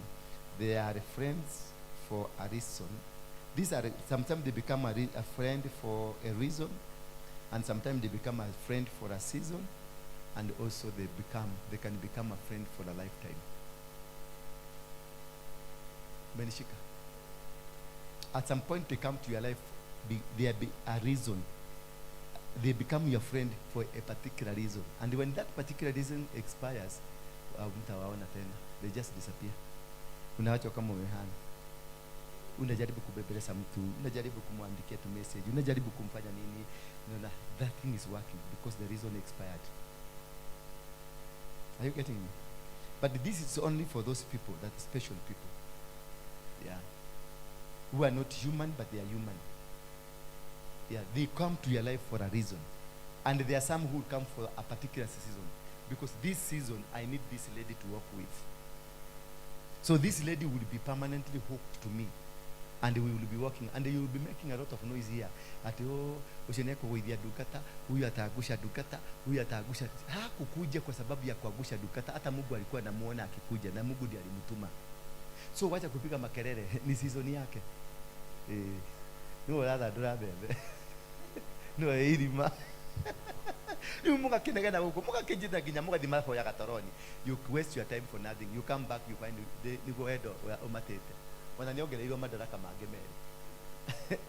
[SPEAKER 1] They are friends for a reason. These are sometimes they become a friend for a reason, and sometimes they become a friend for a season, and also they can become a friend for a lifetime. Umenishika? At some point they come to your life, there be a reason. They become your friend for a particular reason. And when that particular reason expires, mtawaona tena. They just disappear. Unawachwa kama umehana. Unajaribu kubembeleza mtu, unajaribu kumwandikia tu message, unajaribu kumfanya nini, unaona that thing is working because the reason expired. Are you getting me? But this is only for those people, that special people. Yeah. Who are not human, but they are human. Yeah, they come to your life for a reason. And there are some who come for a particular season. Because this season, I need this lady to work with. So this lady will be permanently hooked to me. And we will be working. And you will be making a lot of noise here. Ati, "Oh, ũcio nĩekũgũithia ndungata, huyu ataangusha ndungata, huyu ataangusha." Hakukuja kwa sababu ya kuangusha ndungata. Hata Mungu alikuwa anamuona akikuja, na Mungu ndiye alimtuma. So wacha kupiga makelele, ni season yake. Eh, nĩwe ũrathandũra mbembe, nĩwe irima rĩu mũgakĩnegena gũkũ, mũgakĩnjĩta nginya mũgathiĩ mahoyaga toroni. You waste your time for nothing. You come back, you find nĩguo wendo ũrĩa ũmatĩte ona nĩongereirwo madaraka mangĩ merĩ.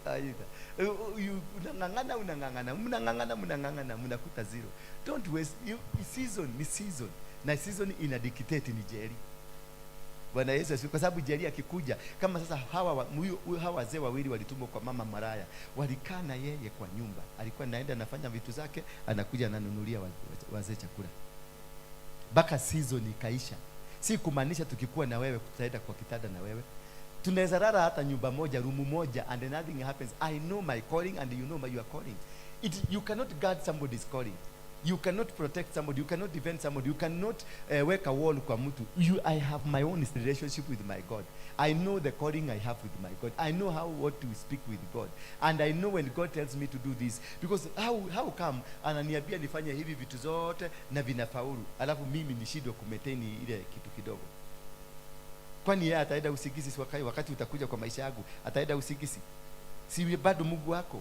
[SPEAKER 1] Aidha, unang'ang'ana, unang'ang'ana, mnang'ang'ana, mnang'ang'ana, mnakuta zero. Don't waste you, season ni season, na season ina dictate ni Njeri. Bwana Yesu asifiwe. Kwa sababu Njeri akikuja kama sasa hawa wazee wawili walitumwa kwa mama maraya, walikaa na yeye kwa nyumba, alikuwa naenda anafanya vitu zake, anakuja ananunulia wazee chakula mpaka season ikaisha. Si kumaanisha tukikuwa na wewe tutaenda kwa kitanda na wewe. Tunaweza lala hata nyumba moja, room moja, and nothing happens. I know my calling and you know my your calling. You cannot guard somebody's calling. You cannot protect somebody. You cannot defend somebody. You cannot weka wall kwa mtu. I have my own relationship with my God. I know the calling I have with my God. I know how what to speak with God. And I know when God tells me to do this. Because how come ananiambia nifanye hivi vitu zote na vinafaulu, alafu mimi nishindwe kumaintain ile kitu kidogo? Kwani yeye ataenda usingizi wakati utakuja kwa maisha yangu? Ataenda usingizi? Si bado Mungu wako?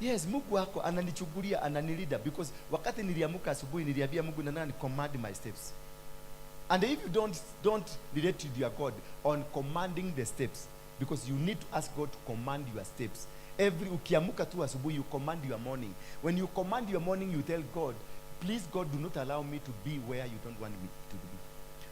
[SPEAKER 1] Yes, Mungu wako ananichungulia, ananilinda, because wakati niliamka asubuhi niliambia Mungu na nani command my steps. And if you don't relate to your God on commanding the steps, because you need to ask God to command your steps. Every ukiamka tu asubuhi, you command your morning. When you command your morning, you tell God, "Please God, do not allow me to be where you don't want me to be.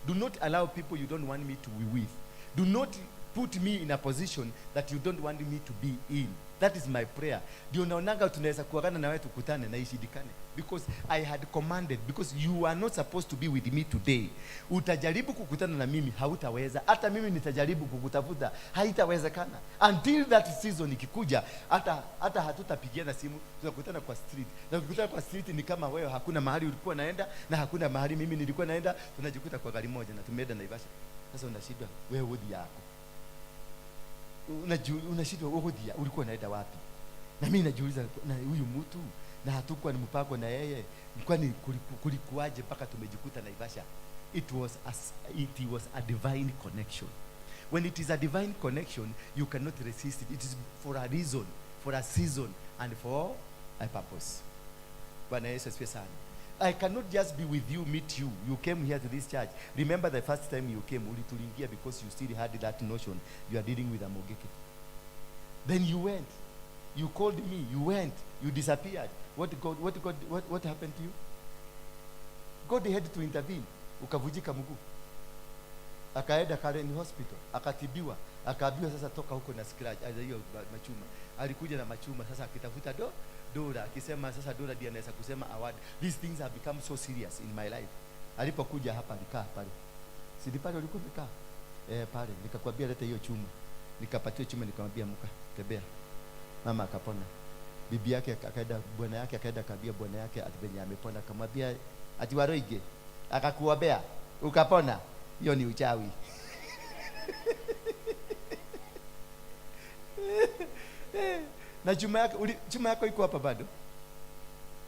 [SPEAKER 1] Do not allow people you don't want me to be with. Do not put put me in a position that you don't want me to be in. That is my prayer. Ndio naonanga tunaweza kuagana na wewe tukutane na ishindikane. Because I had commanded, because you are not supposed to be with me today. Utajaribu kukutana na mimi, hautaweza. Hata mimi nitajaribu kukutafuta, haitawezekana. Until that season ikikuja, hata hatutapigiana simu, tutakutana kwa street. Na ukikutana kwa street ni kama wewe hakuna mahali ulikuwa naenda na hakuna mahali mimi nilikuwa naenda, tunajikuta kwa gari moja na tumeenda Naivasha. Sasa unashindwa wewe wodi yako. Unashindwa wodi ulikuwa unaenda wapi? Na mimi najiuliza, na huyu mtu na hatukuwa ni mpango na yeye, kwani kulikuwaje mpaka tumejikuta Naivasha? It was a divine connection. When it is a divine connection, you cannot resist it. It is for a reason, for a season, and for a purpose. Bwana Yesu asifiwe sana. I cannot just be with you, meet you. You came here to this church. Remember the first time you came, ulitulingia because you still had that notion you are dealing with a Mogeke. Then you went. You called me. You went. You disappeared. What happened to you? God had to intervene. Ukavujika mguu. Akaenda Karen Hospital, akatibiwa, akaambiwa sasa toka huko na scratch, hiyo machuma. Alikuja na machuma sasa akitafuta dola, akisema sasa dola ndiye anaweza kusema award. These things have become so serious in my life. Alipokuja hapa alikaa pale. Si pale ulikuwa umekaa? Pale nikakwambia leta hiyo chuma. Nikapatia chuma, nikamwambia mka tembea. Mama akapona. Bibi yake akaenda, bwana yake akaenda akaambia bwana yake ati venye amepona, akamwambia ati Waroige akakuombea ukapona. Hiyo ni uchawi. Na chuma yako, chuma yako iko hapa bado?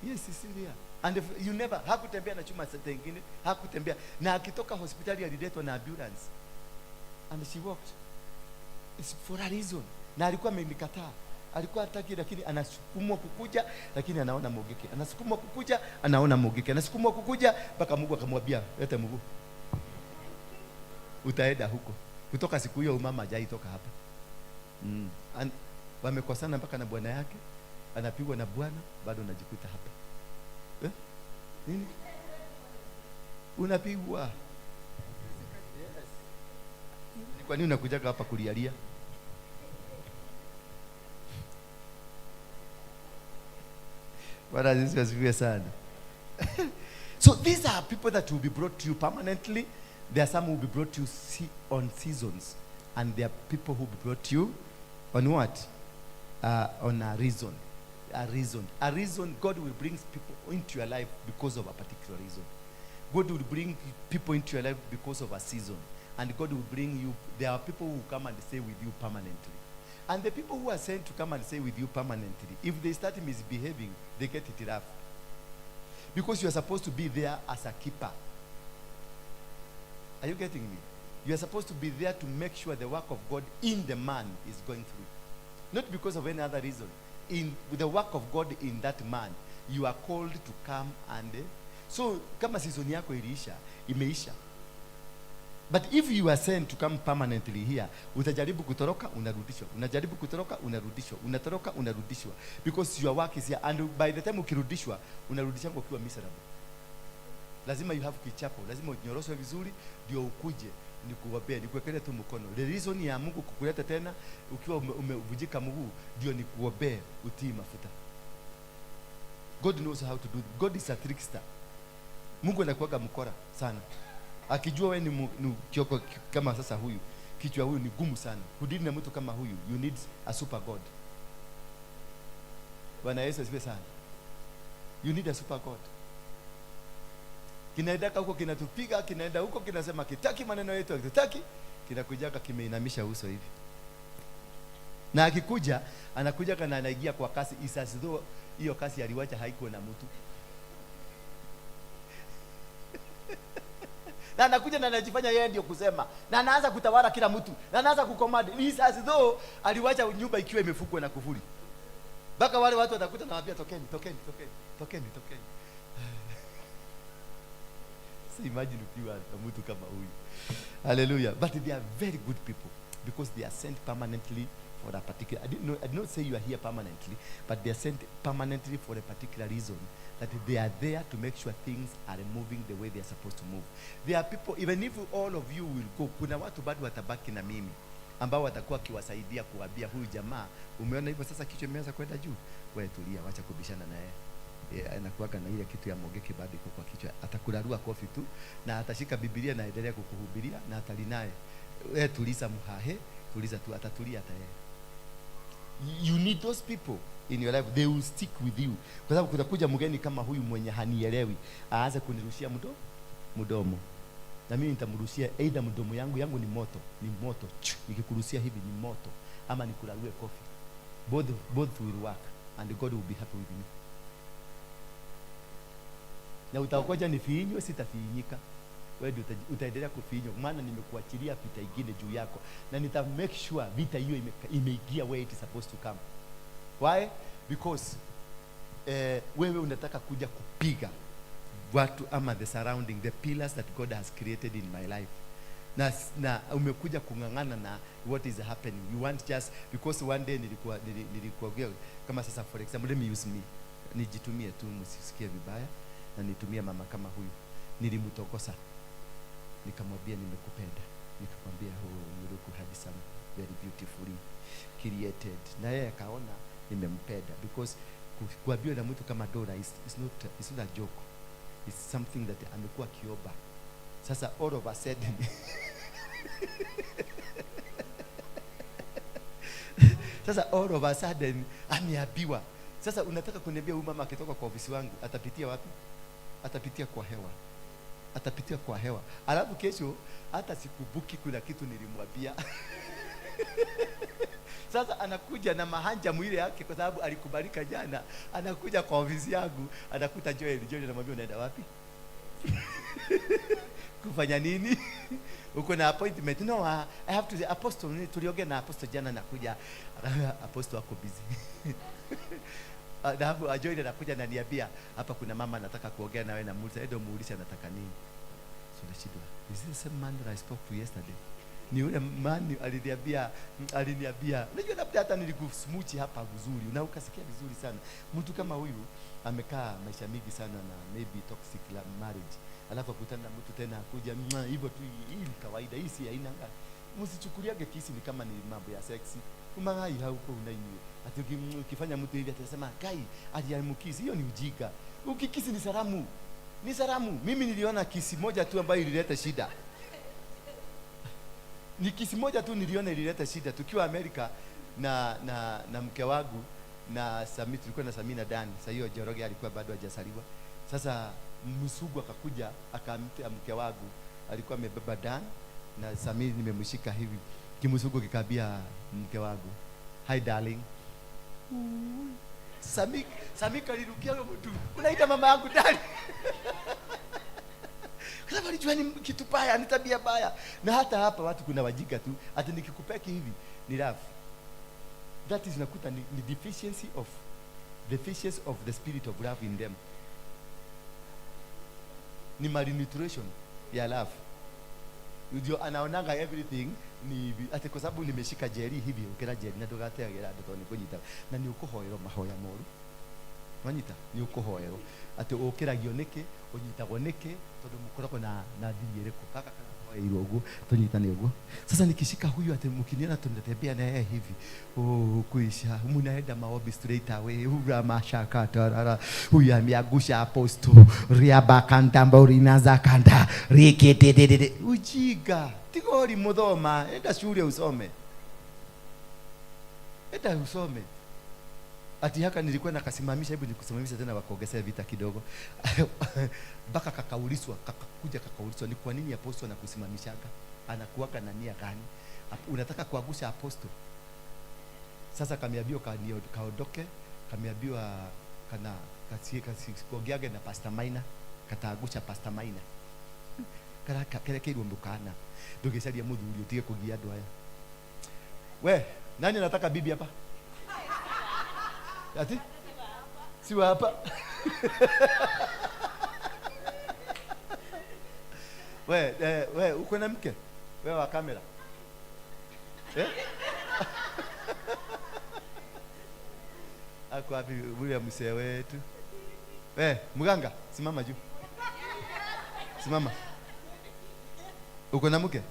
[SPEAKER 1] Yes, it's still here. And if you never, hakutembea na chuma nyingine, hakutembea. Na akitoka hospitali aliletwa na ambulance. And she walked. It's for a reason. Na alikuwa amenikataa. Alikuwa hataki, lakini anasukumwa kukuja, lakini anaona Mogeke. Anasukumwa kukuja, anaona Mogeke. Anasukumwa kukuja mpaka Mungu akamwambia, leta mguu. Utaenda huko. Kutoka siku hiyo mama hajaitoka hapa. And wamekosana mpaka na bwana yake, anapigwa na bwana, bado unajikuta hapa. Nini? Unapigwa. Yes. Kwa nini unakujaga hapa kulialia? Bwana Yesu asifiwe sana. So these are people that will be brought to you permanently. There are some who will be brought to you on seasons, and there are people who will be brought to you on what? On a reason. A reason. A reason. God will bring people into your life because of a particular reason. God will bring people into your life because of a season. And God will bring you, there are people who come and stay with you permanently. And the people who are sent to come and stay with you permanently, if they start misbehaving, they get it rough. Because you are supposed to be there as a keeper. Are you getting me? You are supposed to be there to make sure the work of God in the man is going through. Not because of any other reason. In the work of God in that man, you are called to come and... So, kama season yako iliisha, imeisha. But if you are sent to come permanently here, utajaribu kutoroka, unarudishwa. Unajaribu kutoroka, unarudishwa. Unatoroka, unarudishwa. Because your work is here. And by the time ukirudishwa, unarudishwa ukiwa miserable. Lazima you have kichapo, lazima unyoroshwe vizuri ndio ukuje nikuombee, nikuwekelee tu mkono. The reason ya Mungu kukuleta tena ukiwa umevunjika mguu ndio nikuombee utii mafuta. God knows how to do it. God is a trickster. Mungu anakuwaga mkora sana. Akijua wewe ni kioko kama sasa huyu, kichwa huyu ni gumu sana. Kudili na mtu kama huyu, you need a super God. Bwana Yesu asifiwe sana. You need a super God. Kinaenda huko kinatupiga, kinaenda huko kinasema kitaki maneno yetu, kitaki, kinakujaga kimeinamisha uso hivi. Na akikuja, anakuja kana anaingia kwa kasi, is as though hiyo kasi aliwacha haikuwa na mtu. Na anakuja na anajifanya yeye ndio kusema, na anaanza kutawala kila mtu, na anaanza kucommand. Is as though aliwacha nyumba ikiwa imefungwa na kufuli. Mpaka wale watu watakuta na waambia tokeni, tokeni, tokeni, tokeni, tokeni. So imagine ukiwa na mtu kama huyu. Hallelujah. But they are very good people because they are sent permanently for a particular... I did not say you are here permanently, but they are sent permanently for a particular reason, that they are there to make sure things are moving the way they are supposed to move. There are people, even if all of you will go, kuna watu bado watabaki na mimi. ambao watakuwa wakiwasaidia kuambia huyu jamaa, umeona hivyo sasa kichwa imeanza kwenda juu, wewe tulia, wacha kubishana na yeye. Yeah, anakuwaga na ile kitu ya mogeke bado iko kwa kichwa, atakurarua kofi tu na atashika Biblia na aendelea kukuhubiria na atalinaye. Wewe tuliza muhahe, tuliza tu, atatulia hata yeye. You need those people in your life, they will stick with you, kwa sababu kutakuja mgeni kama huyu mwenye hanielewi aanze kunirushia mdomo, na mimi nitamrushia either mdomo yangu ni moto, ni moto. Chu, nikikurushia hivi ni moto, ama nikurarue kofi. Both will work and God will be happy with me. Na utakoja nifiinywe, sitafiinyika. Wewe ndio utaendelea kufiinywa, maana nimekuachilia vita ingine juu yako, na nita make sure vita hiyo imeingia where it is supposed to come. Why? Because wewe unataka kuja kupiga watu ama the surrounding, the pillars that God has created in my life. Na umekuja kung'ang'ana na what is happening. You want just because one day nilikuwa kama sasa, for example, let me use me. Nijitumie tu msisikie vibaya, na nitumie mama kama huyu. Nilimtokosa. Nikamwambia nimekupenda. Nikamwambia oh, you look handsome, very beautifully created. Na yeye akaona nimempenda, because kuambiwa na mtu kama Dora is not a joke. It's something that amekuwa akiomba. Sasa all of a sudden sasa all of a sudden ameambiwa. Sasa unataka kuniambia huyu mama akitoka kwa ofisi wangu atapitia wapi? Atapitia kwa hewa. Atapitia kwa hewa. Alafu kesho hata sikumbuki kuna kitu nilimwambia. Sasa anakuja na mahanja mwili yake kwa sababu alikubalika jana. Anakuja kwa ofisi yangu, anakuta Joel. Joel anamwambia unaenda wapi? Kufanya nini? Uko na appointment? No, I have to say, apostle, tuliongea na apostle jana nakuja. Apostle ako busy. Na hapo Joel anakuja na niambia hapa kuna mama anataka kuongea nawe, na muulize, ndio muulize anataka nini. So nashindwa. Is this the same man that I spoke to yesterday? Ni yule man aliniambia. Unajua labda hata nilikusmuchi hapa vizuri na ukasikia vizuri sana. Mtu kama huyu amekaa maisha mingi sana na maybe toxic marriage. Alafu akutana na mtu tena akuja hivyo tu, hii ni kawaida, hii si aina gani. Msichukuliage kisi ni kama ni mambo ya sexy. Umagai hauko unainyi. Ati ukifanya mtu hivi atasema kai aliamkisi, hiyo ni ujinga. Ukikisi ni salamu. Ni salamu. Mimi niliona kisi moja tu ambayo ilileta shida. Ni kisi moja tu niliona ilileta shida tukiwa Amerika na mke wangu na Sami, tulikuwa na Samina Dani. Sasa hiyo Njoroge alikuwa bado hajazaliwa. Sasa msugu akakuja akamtia mke wangu, alikuwa amebeba Dan na Sami nimemshika hivi. Kimsugu kikabia mke wangu, hi darling. Sami kalirukia mtu. Unaita mama yangu darling? Kwa sababu alijua ni kitu baya, ni tabia baya. Na hata hapa watu kuna wajinga tu, ati nikikupeki hivi ni love. That is nakuta ni deficiency of the spirit of love in them. Ni malnutrition ya love. Ndio anaonanga everything ni hivi. Ati kwa sababu nimeshika jeri hivi, ukira jeri na ndugateagera andu tondu nikunyita. Na ni ukuhoerwo mahoya moru. Wanyita ni ukuhoerwo. Ati ukiragio niki, unyitagwo niki, tondu mukoragwo na thiri iriku. Kaka karahoeirwo uguo, tunyitane uguo. Sasa nikishika huyu ati mkiniona tunatembea na yeye hivi. Oh, kuisha. Munaenda maombi straight away. Ura mashaka tarara. Huyu ameangusha apostle. Riaba kanda mborina kanda. Rikete. Ujiga. Tigori muthoma. Enda shule usome. Enda usome. Ati haka nilikuwa nakasimamisha, hebu nikusimamisha tena wakuongezea vita kidogo. Mpaka kakauliswa, kakakuja kakauliswa, ni kwa nini apostle anakusimamishaga? Anakuaga na nia gani? Unataka kuangusha apostle? Sasa kameambiwa kaondoke, kameambiwa kana kasikuongeage na Pastor Maina, kataangusha Pastor Maina. Karaka kerekeirwo mukana. Ndugicaria muthuri utige kugia andu aya. We, nani anataka bibi hapa? Ati? Si wa hapa. We, we, uko na mke? We wa kamera. Ako wapi yule mzee wetu? We, mganga, simama juu. Simama. Uko na mke?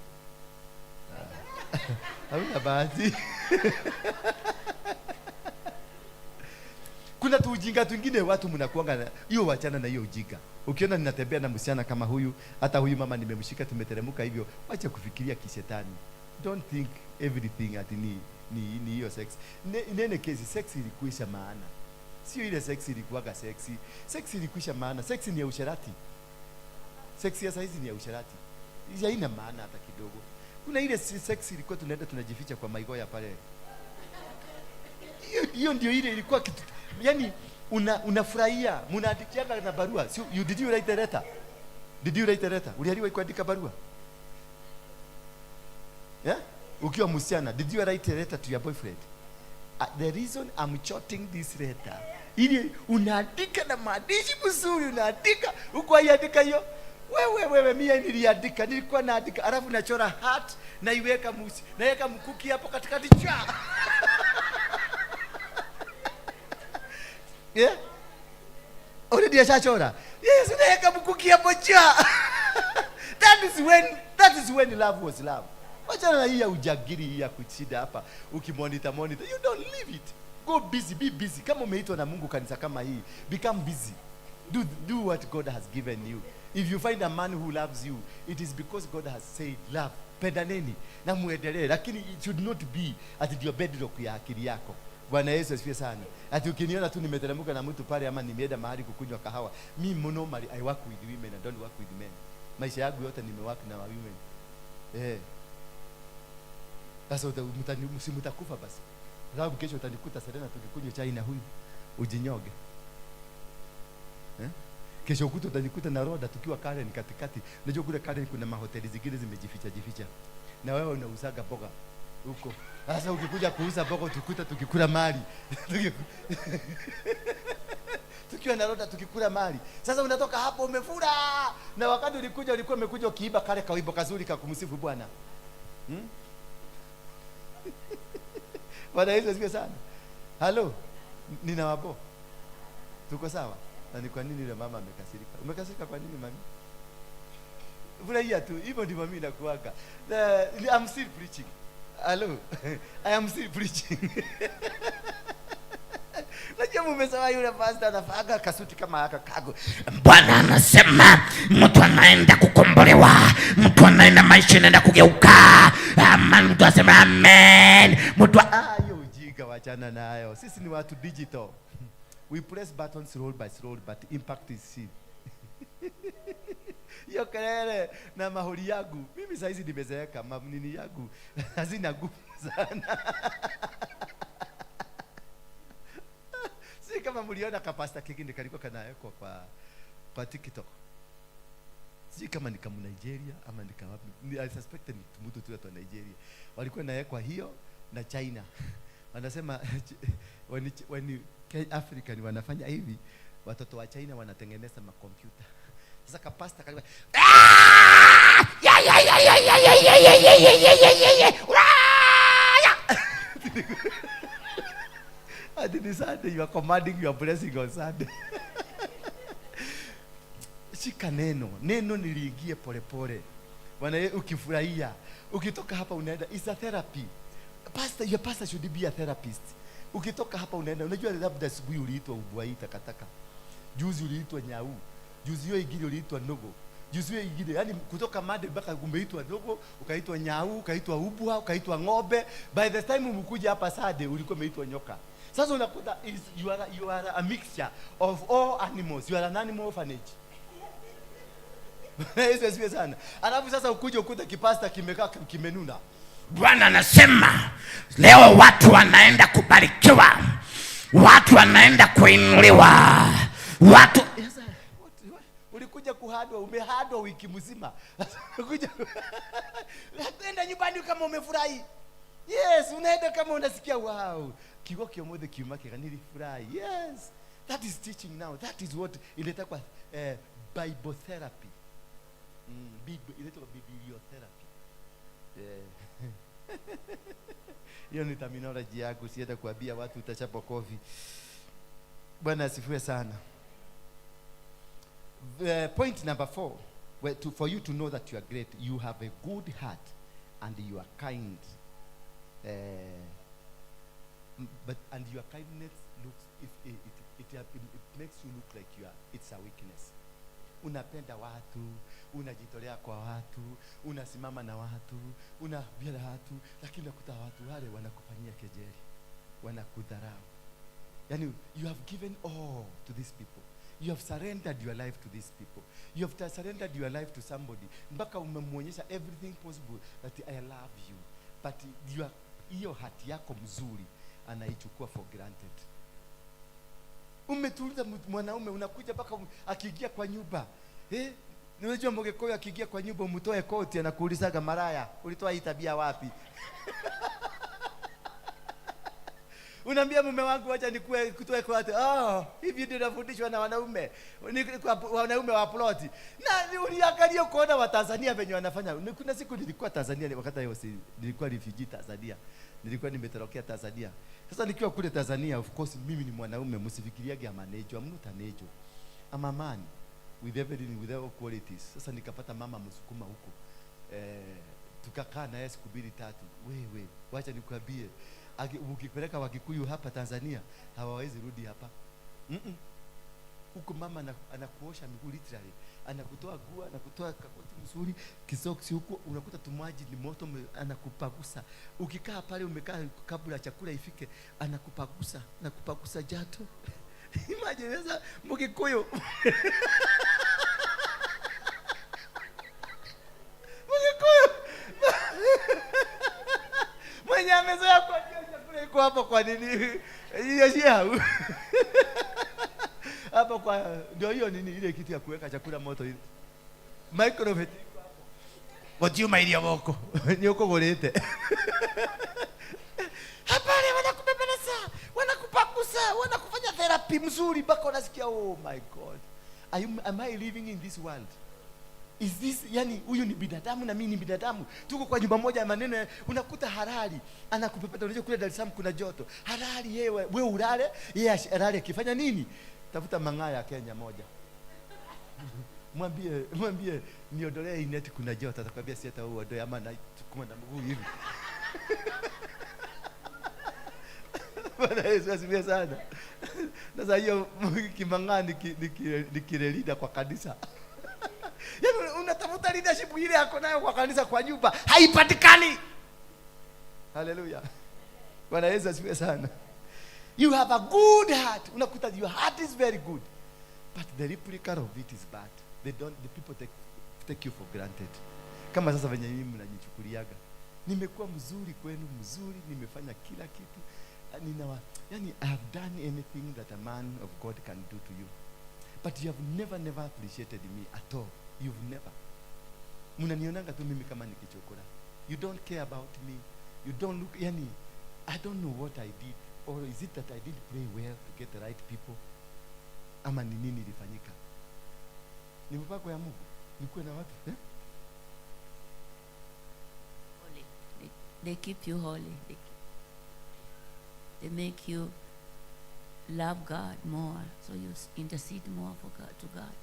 [SPEAKER 1] Hauna bahati. Kuna tuujinga twingine watu mnakuanga na hiyo, wachana na hiyo ujinga. Ukiona ninatembea na msichana kama huyu, hata huyu mama nimemshika, tumeteremka hivyo, wacha kufikiria kishetani. Don't think everything ati ni hiyo sex. Nene kesi sex ilikuisha maana. Sio ile sex ilikuwaga sexy. Sex ilikuisha maana. Sex ni ya usherati. Sex ya saizi ni ya usherati. Haina maana hata kidogo. Kuna ile sex ilikuwa tunaenda tunajificha kwa maigoya pale. Hiyo ndio ile ilikuwa kitu. Yaani unafurahia, mnaandikiaga na barua. So, did you write a letter? Did you write a letter? Ulialiwa kuandika barua? Yeah? Ukiwa msichana, did you write a letter to your boyfriend? The reason I'm jotting this letter, ili unaandika na maandishi mzuri, unaandika huko, haiandika hiyo. Wewe wewe, mimi niliandika, nilikuwa naandika, alafu nachora heart naiweka musi, naweka mkuki hapo katikati cha. Yeah? Already ashachora. Yes, unaweka mkuki hapo cha. That is when love was love. Wachana na hii ya ujagiri hii ya kuchida hapa. Ukimonitor monitor, you don't leave it. Go busy, be busy. Kama umeitwa na Mungu kanisa kama hii, become busy. Do what God has given you. If you find a man who loves you, it is because God has said love. Pendaneni na muendelee, lakini it should not be at your bedrock ya akili yako. Bwana Yesu asifiwe sana. Ati ukiniona tu nimeteremka na mtu pale ama nimeenda mahali kukunywa kahawa, mimi normally I work with women, I don't work with men. Maisha yangu yote nimework na women. Sasa mtakufa basi. Sababu kesho utanikuta Serena tukikunywa chai na huyu ujinyoge. Kesho ukuta utanikuta na Roda tukiwa Karen katikati. Unajua kule Karen kuna mahoteli zingine zimejificha jificha. Na wewe unauzaga mboga huko. Sasa ukikuja kuuza mboga utakuta tukikula mali. Tukiwa na Roda tukikula mali. Sasa unatoka hapo umefura. Na wakati ulikuja ulikuwa umekuja ukiiba kale kawimbo kazuri ka kumsifu Bwana. Bwana Yesu asifiwe sana. Halo, nina wabo. Tuko sawa? Na ni kwa nini yule mama amekasirika? Umekasirika kwa nini mami? Furahia tu, hivyo ndivyo mimi nakuaga. I'm still preaching. Hello. I am still preaching. Najua mmesema yule pastor anafaga kasuti kama haka kago.
[SPEAKER 2] Bwana anasema mtu anaenda kukombolewa, mtu anaenda maisha inaenda kugeuka. Ama mtu asema amen. Mtu
[SPEAKER 1] hiyo ujinga wachana nayo. Sisi ni watu digital. We press buttons roll by roll, but impact is seen. Hiyo kelele na mahori yangu. Mimi saizi nimezeeka, nini yangu hazina nguvu sana. Si kama mliona kapasta kingine kalikuwa kanawekwa kwa TikTok. Si kama ni kama Nigeria ama ni kama wapi. I suspect ni mtu tu wa Nigeria. Walikuwa nawekwa hiyo na China. Wanasema when African wanafanya hivi, watoto wa China wanatengeneza makompyuta. Sasa kapasta kalikuwa,
[SPEAKER 2] Ya, ya, ya, ya, ya, ya, ya, ya, ya, ya, ya, ya, ya, ya. Ya.
[SPEAKER 1] Ati ni Sunday, you are commanding your blessing on Sunday. Shika neno, neno niliingie pole pole. Bwana, ukifurahia, ukitoka hapa unaenda, it's a therapy. Pastor, your pastor should be a therapist. Ukitoka hapa unaenda, unajua labda asubuhi uliitwa ubwai takataka. Juzi uliitwa nyau. Juzi hiyo ingine uliitwa ndogo. Juzi hiyo ingine, yani kutoka Monday mpaka umeitwa ndogo, ukaitwa nyau, ukaitwa ubwa, ukaitwa ng'ombe. By the time umekuja hapa Sunday ulikuwa umeitwa nyoka. Sasa unakuta you are a mixture of all animals. You are an animal orphanage. Yesu asifiwe sana. Alafu sasa ukuje ukute kipasta kimekaa kimenuna.
[SPEAKER 2] Bwana anasema leo watu wanaenda kubarikiwa, watu wanaenda kuinuliwa, watu
[SPEAKER 1] Sasa, ulikuja kuhadwa, umehadwa wiki mzima. Unakuja unaenda nyumbani kama umefurahi. Yes, unaenda kama unasikia wow. Kigo kiomoze kiuma kika nilifurahi. Yes. That is teaching now. That is what inaitwa Bible therapy. Inaitwa bibliotherapy. Hiyo ni terminology yangu, sienda kuambia watu utachapwa kofi. Bwana asifiwe sana. The point number 4, for you to know that you are great, you have a good heart and you are kind Eh, but and your kindness looks, if it makes you look like you are, it's a weakness. Unapenda watu, unajitolea kwa watu, unasimama na watu, unaambia watu, lakini unakuta watu wale wanakufanyia kejeli, wanakudharau. Yani, you have given all to these people. You have surrendered your life to these people. You have surrendered your life to somebody. Mpaka umemwonyesha everything possible that I love you. But hiyo hati yako mzuri anaichukua for granted. Umetuliza mwanaume, unakuja mpaka akiingia kwa nyumba. Eh? Unajua Mgikuyu akiingia kwa nyumba umtoe koti anakuulizaga, "Maraya, ulitoa hii tabia wapi?" Unaambia mume wangu, "Acha nikue kutoe koti." "Oh, hivi ndio nafundishwa na wanaume. Ni kwa wanaume wa ploti." Na uliangalia kuona wa Tanzania venye wanafanya. Kuna siku nilikuwa Tanzania, wakati hiyo si nilikuwa refugee Tanzania. Nilikuwa nimetorokea Tanzania. Sasa nikiwa kule Tanzania, of course mimi ni mwanaume, msifikiriage I'm an angel. I'm not an angel. I'm a man with everything, with all qualities. Sasa nikapata mama Msukuma huko. Tukakaa na yeye siku mbili tatu. Wewe, wacha nikwambie, ukipeleka Wakikuyu hapa Tanzania hawawezi rudi hapa. Huko mama anakuosha miguu literally, anakutoa nguo, anakutoa kakoti mzuri, kisoksi huko, unakuta tumaji ni moto, anakupagusa. Ukikaa pale umekaa kabla chakula ifike, anakupagusa, anakupagusa jato. Imagine sasa Mgikuyu. Mgikuyu mwenye amezoea kwa chakula iko hapo, kwa nini hiyo shia hapo kwa ndio hiyo nini, ile kitu ya kuweka chakula moto ile microwave gutiuma irio goko ni ukugurite hapana, wanakubembeleza, wanakupakusa, wanakufanya therapy mzuri mpaka unasikia, "Oh my God, am I living in this world? Is this, yani huyu ni binadamu na mimi ni binadamu, tuko kwa nyumba moja?" Maneno unakuta halali anakupepeta. Unajua kule Dar es Salaam kuna joto, halali yeye wewe ulale, yeye alale akifanya nini? Tafuta mang'aa ya Kenya moja, mwambie, "Niondolee hii neti, kuna joto." Atakwambia, "Si hata uondoe ama na na mguu hivi." Bwana Yesu asifiwe sana. Sasa hiyo kimang'aa nikile kwa kanisa. Yaani unatafuta leadership ile yako nayo kwa kanisa, kwa nyumba haipatikani. Haleluya. Bwana Yesu asifiwe sana. You have a good heart. Unakuta your heart is very good. But the replica of it is bad. They don't, the people take you for granted. Kama sasa venye mimi mnajichukuliaga. Nimekuwa mzuri kwenu, mzuri, nimefanya kila kitu. Yani I have done anything that a man of God can do to you. But you have never, never appreciated me at all. You've never. Mnanionanga tu mimi kama nikichokora. You don't care about me. You don't look, yani, I don't know what I did. Or is it that I didn't pray well to get the right people? Ama ni nini ilifanyika? Ni mpango ya Mungu. Nikuwe na watu, eh?
[SPEAKER 3] Holy. They keep you holy. They make you love God more, so you intercede more for God, to God.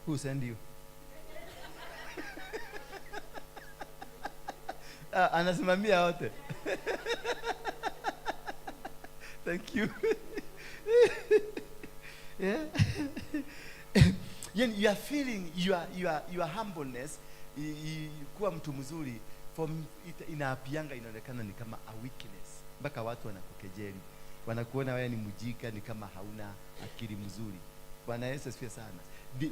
[SPEAKER 1] Who send you? Ah, anasimamia wote. Thank you. Yeah. Yani you are feeling your humbleness, kuwa mtu mzuri for inaapianga inaonekana ni kama a weakness, mpaka watu wanakukejeli, wanakuona wewe ni mjinga, ni kama hauna akili mzuri. Bwana Yesu asifiwe sana.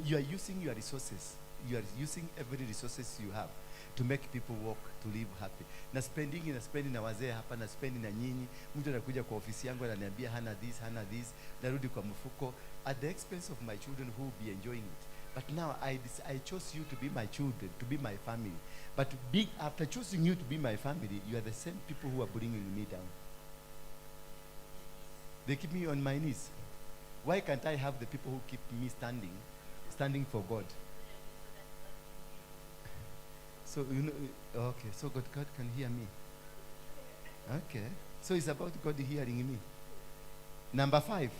[SPEAKER 1] You are using your resources, you are using every resources you have to make people walk, to live happy. Na spending, na spending na wazee hapa, na spending na nyinyi. Mtu anakuja kwa ofisi yangu ananiambia hana this, hana this, narudi kwa mfuko at the expense of my children who will be enjoying it. But now I chose you to be my children, to be my family. But after choosing you to be my family, you are the same people who are bringing me down. They keep me on my knees. Why can't I have the people who keep me standing, standing for God? So, you know, okay, so God can hear me. Okay, so it's about God hearing me. Number 5.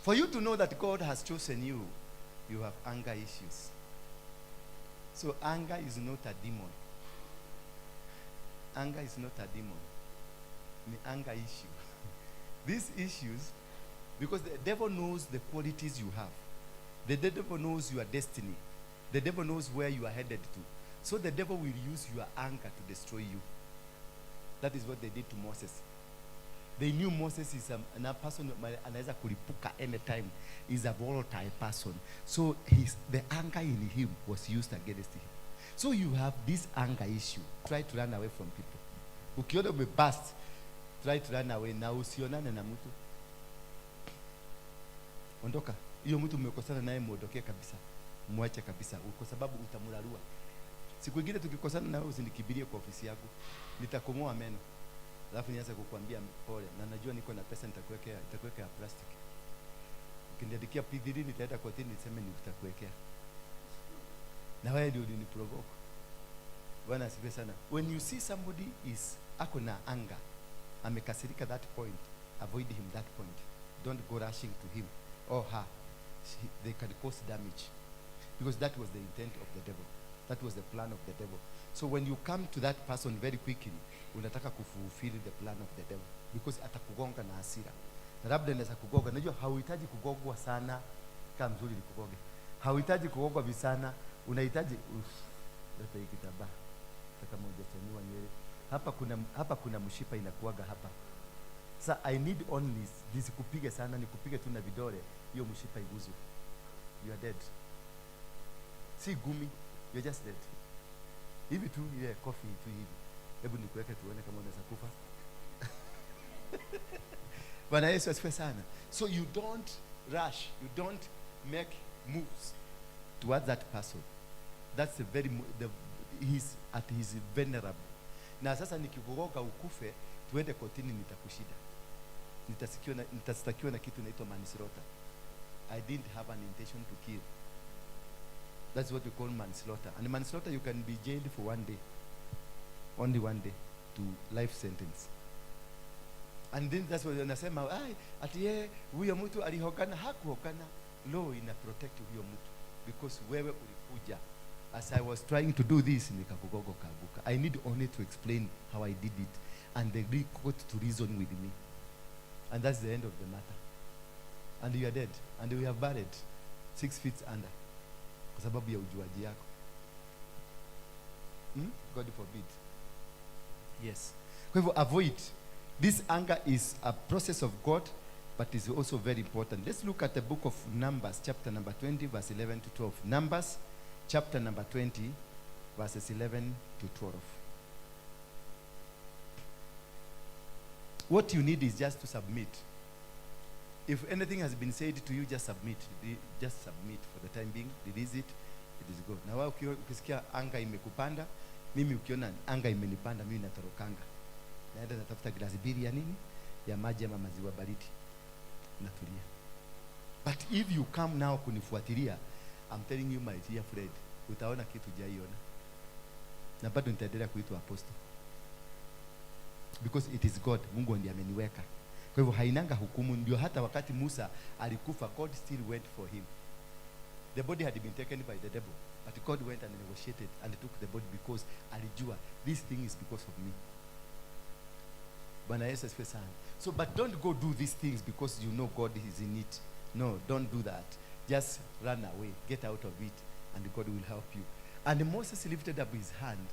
[SPEAKER 1] For you to know that God has chosen you, You have anger issues. So anger is not a demon. Anger is not a demon. The anger issue. These issues, because the devil knows the qualities you have. The devil knows your destiny. The devil knows where you are headed to. So the devil will use your anger to destroy you. That is what they did to Moses. They knew Moses is a person anaweza kulipuka anytime. Is a volatile person. So the anger in him was used against him. So you have this anger issue. Try to run away from people. Ukiona umebust, try to run away na usionane na mtu. Ondoka. Hiyo mtu mmekosana naye muondokee kabisa. Mwache kabisa kwa sababu utamrarua. Siku ingine tukikosana na wewe usinikibirie kwa ofisi yangu. Nitakomoa meno. Alafu nianze kukuambia pole, na najua niko na pesa, nitakuwekea plastic. Ukiniandikia P3 nitaenda kotini niseme nitakuwekea. Na wewe ndio uliniprovoke. Bwana asifiwe sana. When you see somebody is ako na anger, amekasirika that point, avoid him that point. Don't go rushing to him or her. They can cause damage. Because that was the intent of the devil. That was the plan of the devil. So when you come to that person very quickly, unataka kufulfill the plan of the devil. Because atakugonga na hasira. Na labda inaweza kugonga. Unajua hauhitaji kugongwa sana. Kama mzuri nikugonge. Hauhitaji kugongwa visana. Unahitaji leta hii kitambaa. Hata kama hujachanua nywele. Hapa kuna mshipa inakuaga hapa. Sa I need only nisikupige sana, nikupige tu na vidole, hiyo mshipa iguzwe. You are dead. Si gumi, you are just dead. Hivi tu ile coffee tu hivi. Hebu nikuweke tuone kama unaweza kufa. Bwana Yesu asifiwe sana. So you don't rush, you don't make moves towards that person. That's a very the, he's at his vulnerable. Na sasa nikikuroga ukufe, tuende kotini, nitakushida. Nitastakiwa na kitu inaitwa manslaughter. I didn't have an intention to kill. That's what we call manslaughter. And manslaughter, you can be jailed for 1 day. Only 1 day to life sentence. And then that's what wanasema, ai, ati yeye huyo mtu alihogana. Hakuhogana. Law ina protect huyo mtu because wewe ulikuja. As I was trying to do this, nikakugogo kaanguka. I need only to explain how I did it, and they got to reason with me. And that's the end of the matter. And you are dead, and we have buried 6 feet under kwa sababu ya ujuaji yako. God forbid. Yes. Kwa hivyo avoid. This anger is a process of God, but is also very important. Let's look at the book of Numbers, chapter number 20, verse 11 to 12. Numbers, chapter number 20, verses 11 to 12. What you need is just to submit. If anything has been said to you, just submit. Just submit for the time being. Release it. It is good. Na wewe ukisikia anga imekupanda, mimi ukiona anga imenipanda, mimi natorokanga. Naenda natafuta glasi mbili ya nini? Ya maji ama maziwa baridi. Natulia. But if you come now kunifuatilia, I'm telling you my dear friend, utaona kitu hujaiona. Na bado nitaendelea kuitwa apostle. Because it is God, Mungu ndiye ameniweka. Kwa hivyo hainanga hukumu. Ndio hata wakati Musa alikufa, God still went for him. The body had been taken by the devil, but God went and negotiated and took the body because alijua this thing is because of me. Bwana Yesu asifiwe sana. So but don't go do these things because you know God is in it. No, don't do that. Just run away, get out of it, and God will help you. And Moses lifted up his hand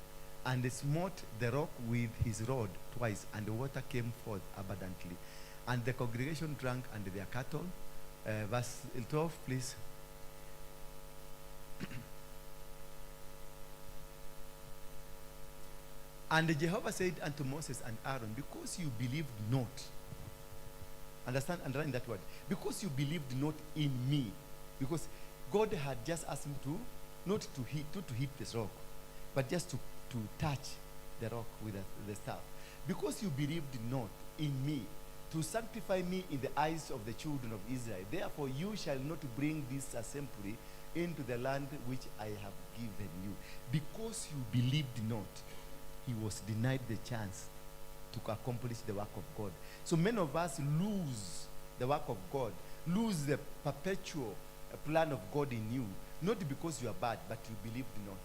[SPEAKER 1] and smote the rock with his rod twice, and the water came forth abundantly. And the congregation drank and their cattle. Verse 12, please. And Jehovah said unto Moses and Aaron, because you believed not, understand, underline that word, because you believed not in me, because God had just asked him to, not to hit, to hit this rock, but just to touch the rock with the staff. Because you believed not in me, to sanctify me in the eyes of the children of Israel, therefore you shall not bring this assembly into the land which I have given you. Because you believed not, he was denied the chance to accomplish the work of God. So many of us lose the work of God, lose the perpetual plan of God in you, not because you are bad, but you believed not.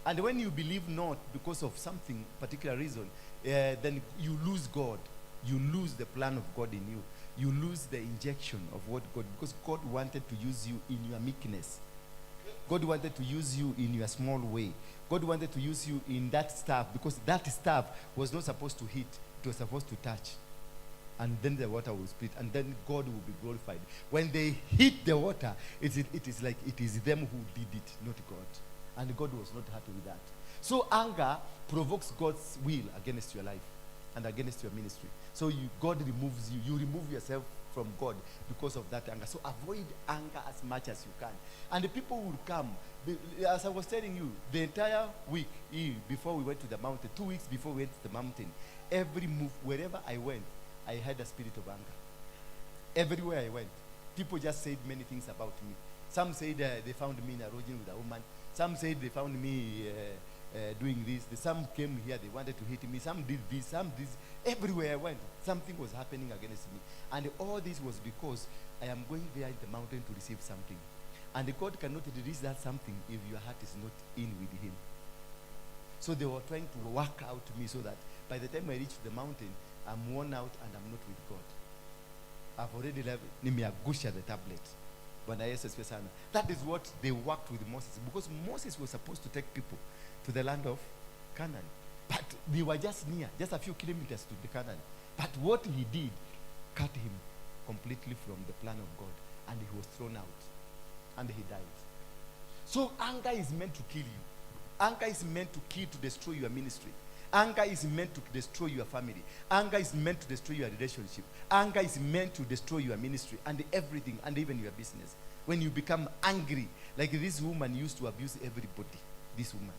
[SPEAKER 1] And when you believe not because of something, particular reason, then you lose God. You lose the plan of God in you. You lose the injection of what God, because God wanted to use you in your meekness. God wanted to use you in your small way. God wanted to use you in that staff, because that staff was not supposed to hit. It was supposed to touch. And then the water will split, and then God will be glorified. When they hit the water, it is like it is them who did it, not God. And God was not happy with that. So anger provokes God's will against your life and against your ministry. So God removes you. You remove yourself from God because of that anger. So avoid anger as much as you can. And the people will come. As I was telling you, the entire week before we went to the mountain, 2 weeks before we went to the mountain, every move, wherever I went, I had a spirit of anger. Everywhere I went, people just said many things about me. Some said they found me in a lodging with a woman. Some said they found me doing this. Some came here, they wanted to hit me. Some did this, some this. Everywhere I went, something was happening against me. And all this was because I am going there in the mountain to receive something. And God cannot release that something if your heart is not in with him. So they were trying to work out me so that by the time I reach the mountain, I'm worn out and I'm not with God. I've already left. Nimeagusha the tablet. Bwana Yesu asifiwe sana. That is what they worked with Moses, because Moses was supposed to take people to the land of Canaan. But they were just near, just a few kilometers to the Canaan. But what he did cut him completely from the plan of God, and he was thrown out, and he died. So anger is meant to kill you. Anger is meant to kill, to destroy your ministry. Anger is meant to destroy your family. Anger is meant to destroy your relationship. Anger is meant to destroy your ministry and everything, and even your business. When you become angry, like this woman used to abuse everybody. This woman.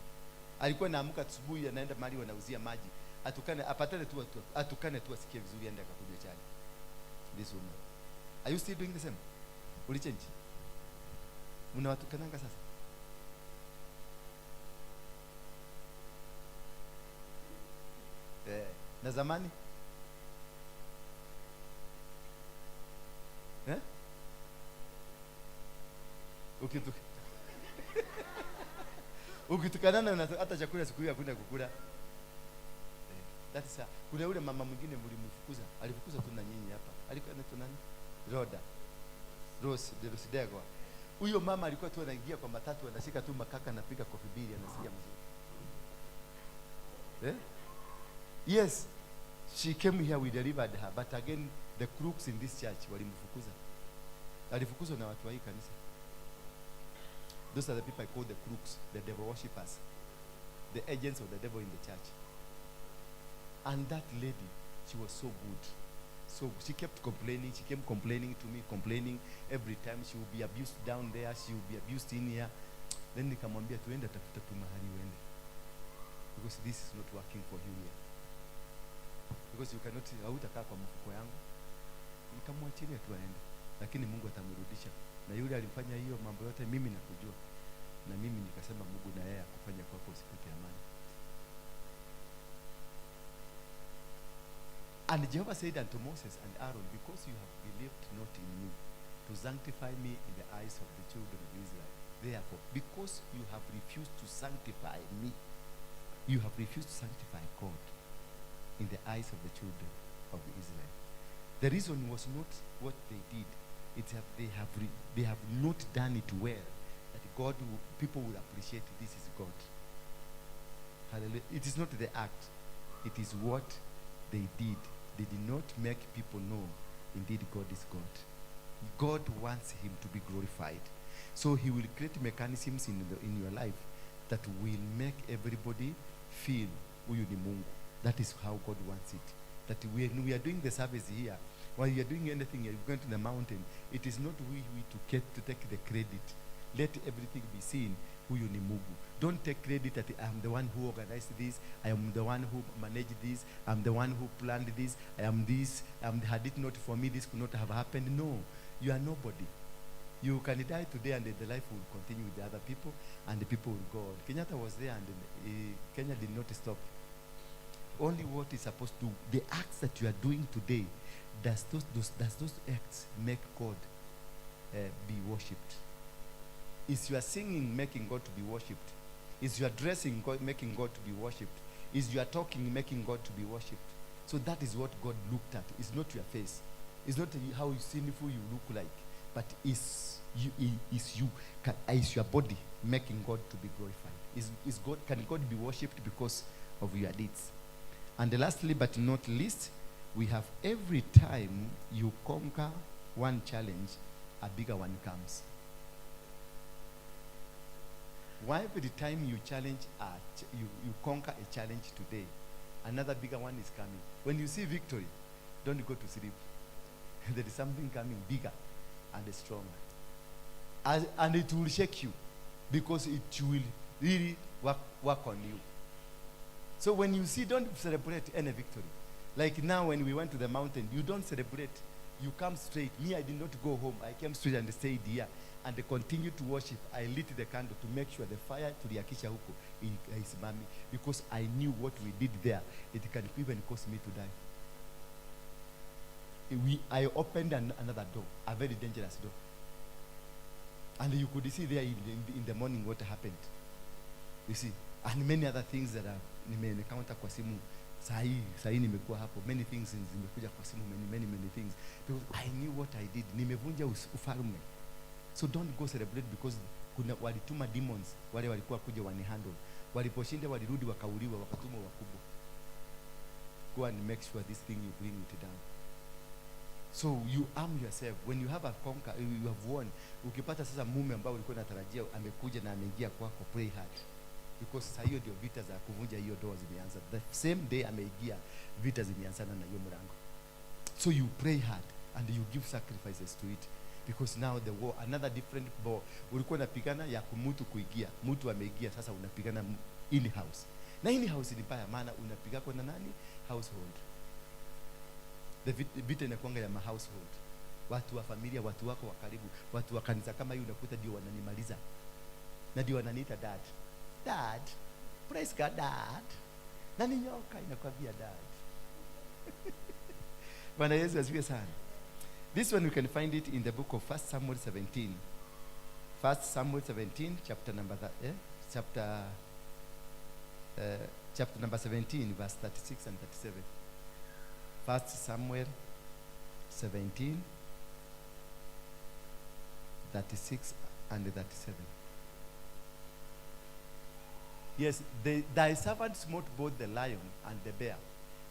[SPEAKER 1] Alikuwa anaamka asubuhi anaenda mahali wanauzia maji. Atukane, apatane tu watu, atukane tu asikie vizuri aende akakunywa chai. This woman. Are you still doing the same? Ulichange? Mnawatukananga sasa? Na zamani? Eh? Ukitukanana na hata chakula siku hiyo hakuna kukula. That is kuna yule mama mwingine mlimfukuza, alifukuza tu na nyinyi hapa. Alikuwa anaitwa nani? Roda. Rose de Rosidegwa. Huyo mama alikuwa tu anaingia kwa matatu, anashika tu makaka anapiga kofi mbili, anasikia mzuri. Eh? Yes, she came here, we delivered her, but again the crooks in this church walimfukuza. Alifukuzwa na watu wa hii kanisa. Those are the people I call the crooks, the devil worshippers, the agents of the devil in the church. And that lady, she was so good. So she kept complaining. She came complaining to me, complaining every time. She would be abused down there. She would be abused in here. Then nikamwambia tuende tafuta tu mahali uende, because this is not working for you here. Because you cannot, hautakaa kwa mfuko yangu. Nikamwachilia tu aende, lakini Mungu atamrudisha. Na yule alifanya hiyo mambo yote, mimi nakujua. Na mimi nikasema Mungu na yeye akufanya kwako usipate amani. And Jehovah said unto Moses and Aaron, because you have believed not in me, to sanctify me in the eyes of the children of Israel. Therefore, because you have refused to sanctify me, you have refused to sanctify God in the eyes of the children of Israel. The reason was not what they did. It's that they have not done it well, that God will, people will appreciate this is God. Hallelujah. It is not the act. It is what they did. They did not make people know, indeed, God is God. God wants him to be glorified. So he will create mechanisms in your life that will make everybody feel huyu ni Mungu. That is how God wants it. That when we are doing the service here, while you are doing anything, you are going to the mountain, it is not we to get to take the credit. Let everything be seen. Huyu ni Mungu. Don't take credit that I am the one who organized this, I am the one who managed this, I am the one who planned this, I am this, had it not for me, this could not have happened. No, you are nobody. You can die today and the life will continue with the other people and the people will go on. Kenyatta was there and Kenya did not stop. Only what is supposed to, the acts that you are doing today, does those acts make God be worshipped? Is your singing making God to be worshipped? Is your dressing God, making God to be worshipped? Is your talking making God to be worshipped? So that is what God looked at. It's not your face. It's not how sinful you look like, but is you, is you, is your body making God to be glorified? Can God be worshipped because of your deeds? And lastly, but not least, we have every time you conquer one challenge, a bigger one comes. Why every time you challenge a you conquer a challenge today, another bigger one is coming. When you see victory, don't go to sleep. There is something coming bigger and stronger. And it will shake you because it will really work on you. So when you see, don't celebrate any victory. Like now when we went to the mountain, you don't celebrate. You come straight. Me, I did not go home. I came straight and stayed here and continued to worship. I lit the candle to make sure the fire tuliakisha huko isimame, because I knew what we did there. It can even cause me to die. I opened another door, a very dangerous door. And you could see there in the morning what happened. You see, and many other things that are nime-encounter kwa simu. Sahi, sahi nimekuwa hapo. Many things zimekuja kwa simu, many, many, many things. Because I knew what I did. Nimevunja ufalme. So don't go celebrate because kuna walituma demons, wale walikuwa kuja wanihandle. Waliposhinda walirudi wakauliwa, wakatuma wakubwa. Go and make sure this thing you bring it down. So you arm yourself. When you have a conquer, you have won. Ukipata sasa mume ambao ulikuwa unatarajia amekuja na ameingia kwako, pray hard. Because sasa hiyo ndio vita za kuvunja hiyo doa zimeanza. The same day ameingia, vita zimeanzana na hiyo mlango. So you pray hard and you give sacrifices to it. Because now the war, another different war. Ulikuwa unapigana ya mtu kuingia, mtu ameingia, sasa unapigana in house. Na in house ni mbaya, maana unapiga kwa na nani? Household. The vita inakuanga ya ma household. Watu wa familia, watu wako wa karibu, watu wa kanisa kama hii unakuta ndio wananimaliza. Na ndio wananiita dad. Dad, praise God, dad. Na ni nyoka inakwambia dad. Bwana Yesu asifiwe sana. This one you can find it in the book of 1 Samuel 17. 1 Samuel 17, chapter number chapter, chapter number 17, verse 36 and 37. 1 Samuel 17, 36 and 37. Yes, thy servant smote both the lion and the bear,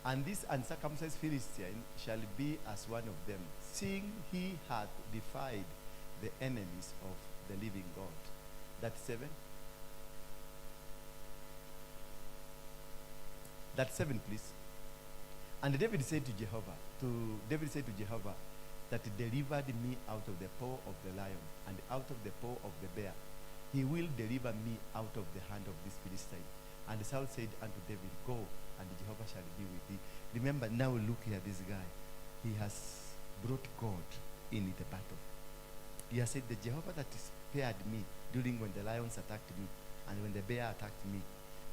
[SPEAKER 1] and this uncircumcised Philistine shall be as one of them, seeing he hath defied the enemies of the living God. 37. 37, please. And David said to Jehovah, to David said to Jehovah, that delivered me out of the paw of the lion and out of the paw of the bear. He will deliver me out of the hand of this Philistine. And Saul said unto David, go, and Jehovah shall be with thee. Remember, now look here, this guy. He has brought God in the battle. He has said, the Jehovah that spared me during when the lions attacked me and when the bear attacked me,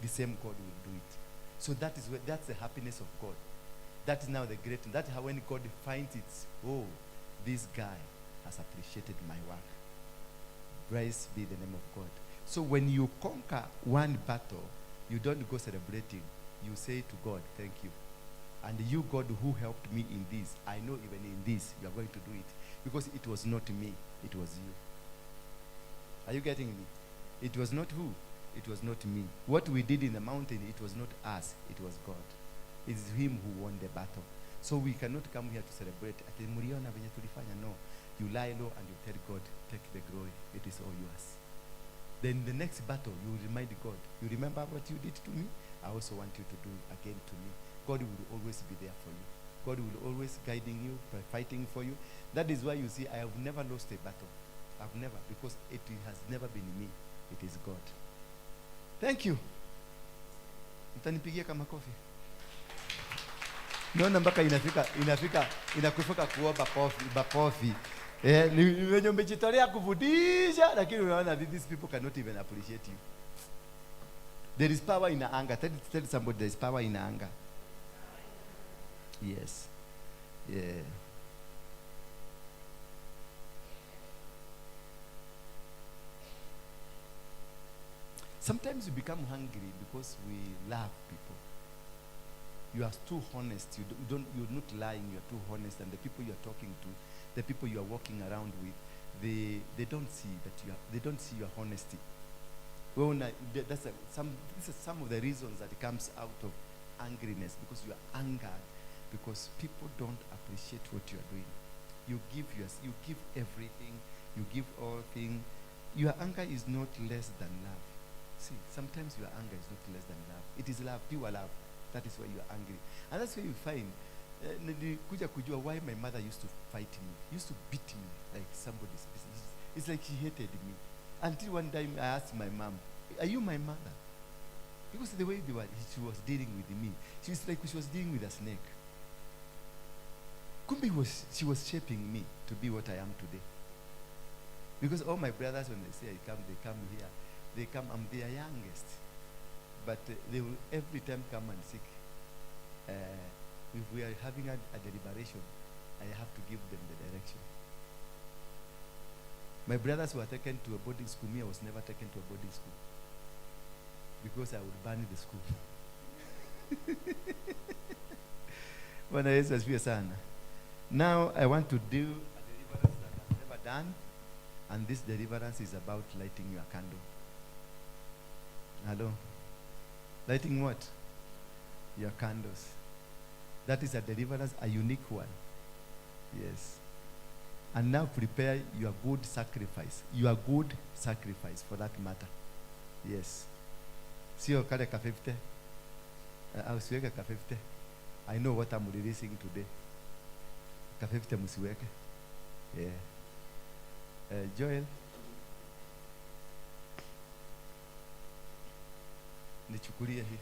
[SPEAKER 1] the same God will do it. So that's the happiness of God. That is now the great, that's how when God finds it, oh, this guy has appreciated my work. Praise be the name of God. So when you conquer one battle, you don't go celebrating. You say to God, thank you. And you, God, who helped me in this, I know even in this, you are going to do it. Because it was not me, it was you. Are you getting me? It was not who? It was not me. What we did in the mountain, it was not us, it was God. It is him who won the battle. So we cannot come here to celebrate. Ati mliona venye tulifanya. No. You lie low and you tell God, take the glory. It is all yours. Then the next battle, you remind God. You remember what you did to me? I also want you to do again to me. God will always be there for you. God will always guiding you, fighting for you. That is why you see, I have never lost a battle. I've never, because it has never been me. It is God. Thank you. Mtanipigia kama kofi. Naona mpaka inakufika kuomba kofi, makofi. Ni wenye umejitolea kufundisha, lakini unaona these people cannot even appreciate you. There is power in anger. Tell somebody there is power in anger. Yes. Yeah. Sometimes we become hungry because we love people. You are too honest. You don't, you're not lying. You are too honest, and the people you are talking to, the people you are walking around with, they don't see that you are, they don't see your honesty. Well, that's a, some, this is some of the reasons that it comes out of angriness, because you are angered because people don't appreciate what you are doing. You give everything, you give all things. Your anger is not less than love. See, sometimes your anger is not less than love. It is love, pure love. That is why you are angry. And that's where you find, nilikuja kujua why my mother used to fight me, used to beat me like somebody's business. It's like she hated me. Until one time I asked my mom, are you my mother? Because the way she was dealing with me, she was like she was dealing with a snake. Kumbe she was shaping me to be what I am today. Because all my brothers, when they say I come, they come here. They come, I'm their youngest. But they will every time come and seek. If we are having a deliberation, I have to give them the direction. My brothers were taken to a boarding school. Me, I was never taken to a boarding school. Because I would burn the school. Bwana Yesu asifiwe sana. Now I want to do a deliverance that I've never done. And this deliverance is about lighting your candle. Hello? Lighting what? Your candles. That is a deliverance, a unique one. Yes. And now prepare your good sacrifice. Your good sacrifice for that matter. Yes. Sio kale ka 50. Usiweke ka 50. I know what I'm releasing today. Ka 50 msiweke. Yeah. Joel. Nichukulie hii.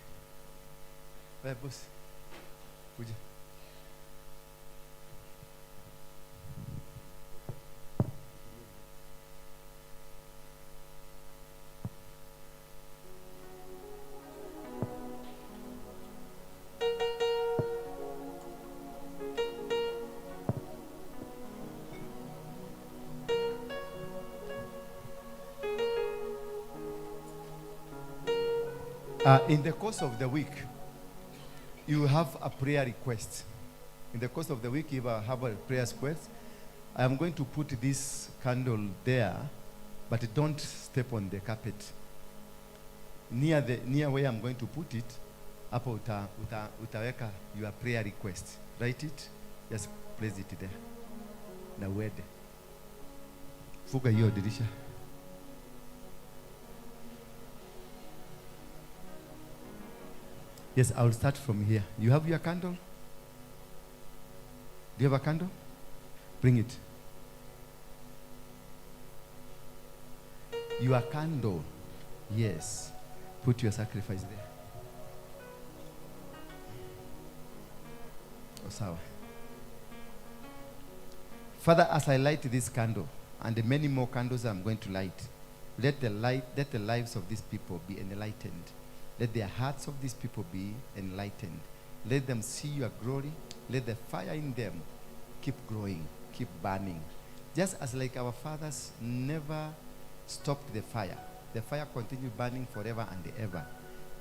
[SPEAKER 1] Wewe boss. Kuja. In the course of the week, you have a prayer request. In the course of the week, if I have a prayer request, I am going to put this candle there, but don't step on the carpet. Near where I'm going to put it, hapo utaweka your prayer request. Write it, just place it there. Na uende. Fuga hiyo dirisha. Yes, I will start from here. You have your candle? Do you have a candle? Bring it. Your candle. Yes. Put your sacrifice there. Osawa. Father, as I light this candle, and the many more candles I'm going to light, let the lives of these people be enlightened. Let the hearts of these people be enlightened. Let them see your glory. Let the fire in them keep growing, keep burning. Just as like our fathers never stopped the fire. The fire continued burning forever and ever.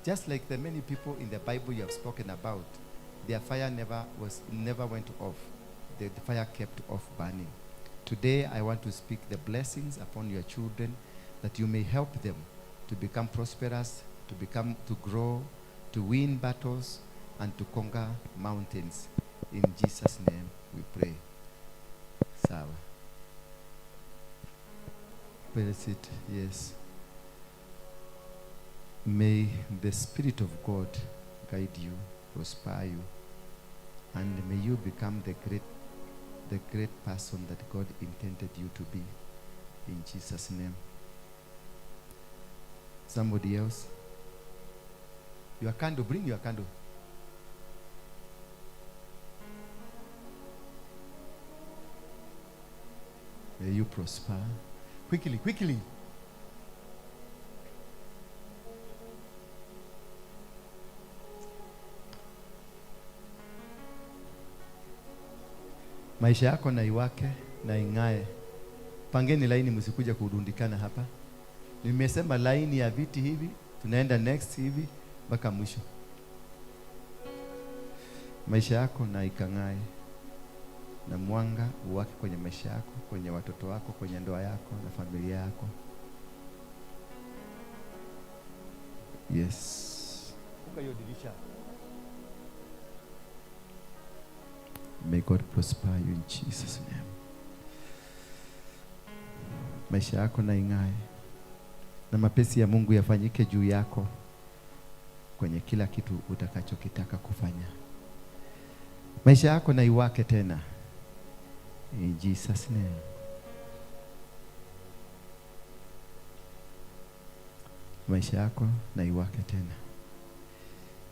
[SPEAKER 1] Just like the many people in the Bible you have spoken about, their fire never went off. The fire kept off burning. Today I want to speak the blessings upon your children, that you may help them to become prosperous, to grow, to win battles, and to conquer mountains. In Jesus' name we pray. Sawa. Bless it, yes. May the Spirit of God guide you, prosper you, and may you become the great person that God intended you to be. In Jesus' name. Somebody else? Your candle, bring your candle. May you prosper. Quickly, quickly. Maisha yako na iwake na ing'ae. Pangeni laini, msikuja kurundikana hapa. Nimesema laini ya viti hivi. Tunaenda next hivi mpaka mwisho. Maisha yako na ikang'ae na mwanga uwake kwenye maisha yako, kwenye watoto wako, kwenye ndoa yako na familia yako. Yes. Funga hiyo dirisha. May God prosper you in Jesus' name. Maisha yako na ing'ae na mapesi ya Mungu yafanyike juu yako kwenye kila kitu utakachokitaka kufanya. Maisha yako na iwake tena in Jesus' name. Maisha yako na iwake tena.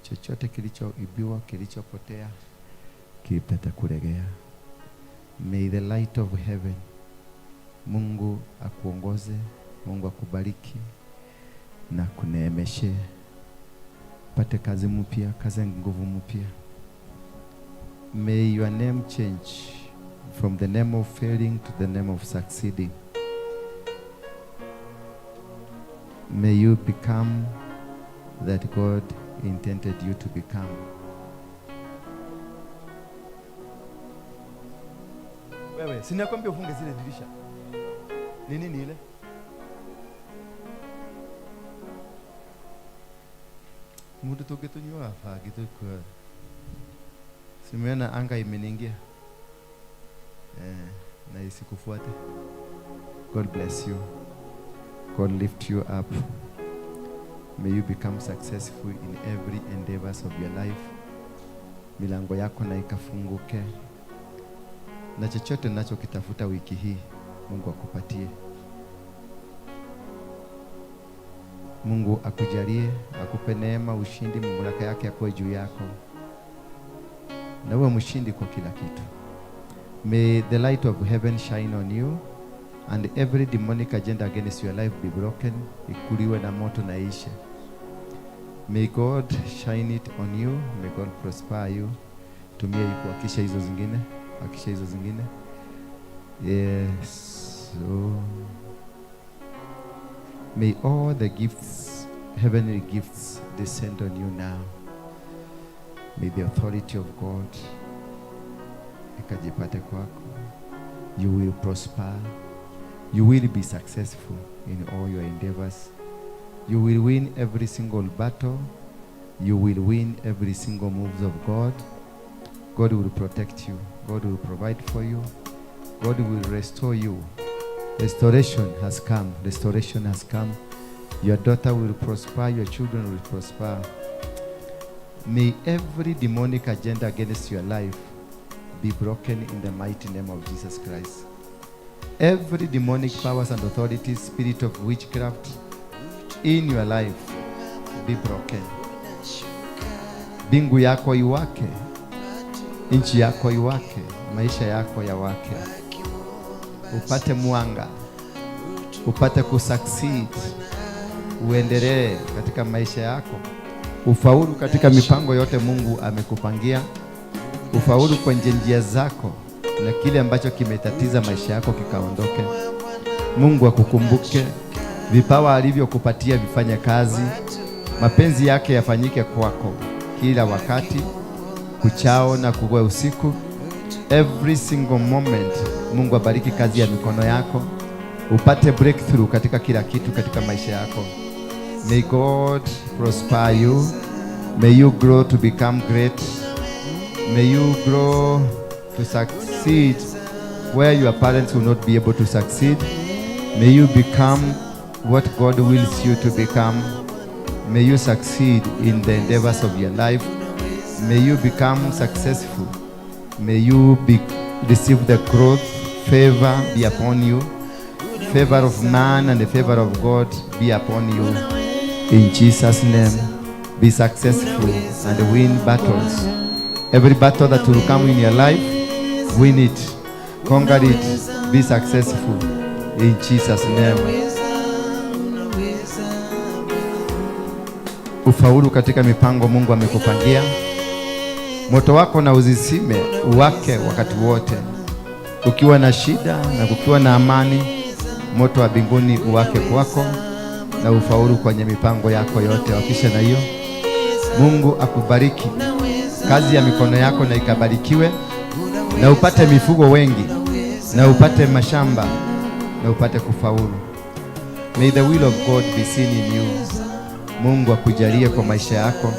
[SPEAKER 1] Chochote kilichoibiwa, kilichopotea, kipate kuregea. May the light of heaven, Mungu akuongoze, Mungu akubariki na kuneemeshe, pate kazi mpya, kazi nguvu mpya. May your name change from the name of failing to the name of succeeding. May you become that God intended you to become. Wewe, si nakwambia ufunge zile dirisha. Ni nini ile? Mundu tũngĩtũnyuaga bangi tũkua. Simeona anga imeniingia. Eh, na isikufuate. God bless you. God lift you up. May you become successful in every endeavors of your life. Milango yako na ikafunguke, na chochote unachokitafuta wiki hii Mungu akupatie. Mungu akujalie, akupe neema, ushindi, mamlaka yake yakuwe juu yako, na uwe mshindi kwa kila kitu. May the light of heaven shine on you and every demonic agenda against your life be broken, ikuliwe na moto na ishe. May God shine it on you, may God prosper you. Tumia hii kuhakisha hizo zingine, hakisha hizo zingine. Yes. So may all the gifts, heavenly gifts, descend on you now. May the authority of God ikajipate kwako. You will prosper. You will be successful in all your endeavors. You will win every single battle. You will win every single moves of God. God will protect you. God will provide for you. God will restore you. Restoration has come. Restoration has come. Your daughter will prosper. Your children will prosper. May every demonic agenda against your life be broken in the mighty name of Jesus Christ. Every demonic powers and authorities, spirit of witchcraft in your life be broken. Mbingu yako iwake, nchi yako iwake, maisha yako yawake, upate mwanga, upate kusucceed, uendelee katika maisha yako, ufaulu katika mipango yote Mungu amekupangia, ufaulu kwenye njia zako, na kile ambacho kimetatiza maisha yako kikaondoke. Mungu akukumbuke, vipawa alivyokupatia vifanye kazi, mapenzi yake yafanyike kwako kila wakati, kuchao na kuwe usiku, every single moment. Mungu abariki kazi ya mikono yako, upate breakthrough katika kila kitu katika maisha yako. May God prosper you. May you grow to become great. May you grow to succeed where your parents will not be able to succeed. May you become what God wills you to become. May you succeed in the endeavors of your life. May you become successful. May you receive the growth, favor be upon you. Favor of man and the favor of God be upon you. In Jesus' name, be successful and win battles. Every battle that will come in your life, win it, conquer it, be successful. In Jesus' name. Ufaulu katika mipango Mungu amekupangia. Moto wako na uzisime, uwake wakati wote. Ukiwa na shida na kukiwa na amani, moto wa mbinguni uwake kwako. Na ufaulu kwenye mipango yako yote. Wakisha na hiyo, Mungu akubariki, kazi ya mikono yako na ikabarikiwe, na upate mifugo wengi, na upate mashamba, na upate kufaulu. May the will of God be seen in you. Mungu akujalie kwa maisha yako,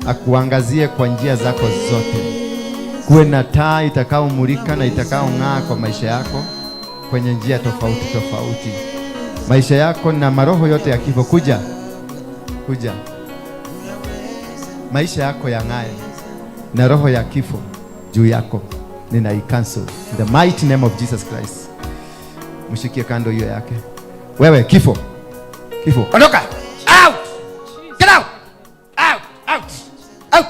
[SPEAKER 1] akuangazie kwa njia zako zote, kuwe na taa itakaomulika na itakaong'aa kwa maisha yako kwenye njia tofauti tofauti, maisha yako na maroho yote ya kifo, kuja kuja, maisha yako yang'ae, na roho ya kifo juu yako ninaicancel in the mighty name of Jesus Christ. Mshikie kando hiyo yake. Wewe kifo, kifo, ondoka! Out! Get out! Out! Out! Out!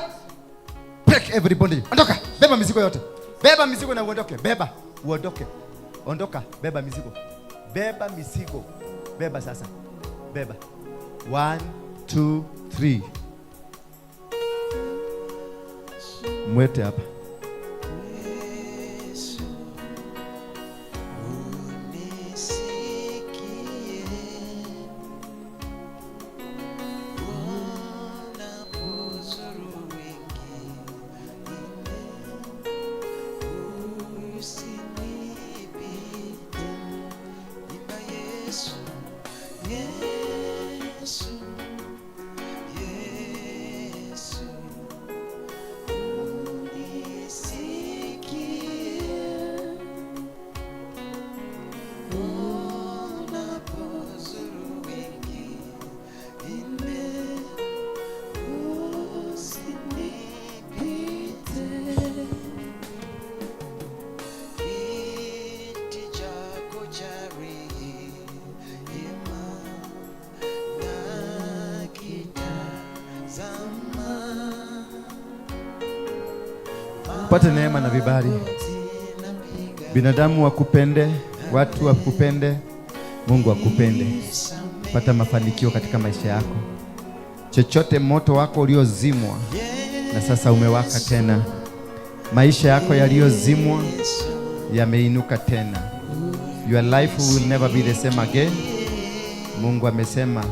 [SPEAKER 1] Break every bondage. Ondoka! Beba mizigo yote. Beba mizigo na uondoke. Beba, uondoke. Ondoka, beba mizigo. Beba mizigo. Beba sasa. Beba. One, two, three. Mwete hapa. Pate neema na vibali. Binadamu wakupende, watu wakupende, Mungu akupende. Pata mafanikio katika maisha yako. Chochote moto wako uliozimwa na sasa umewaka tena. Maisha yako yaliyozimwa yameinuka tena. Your life will never be the same again. Mungu amesema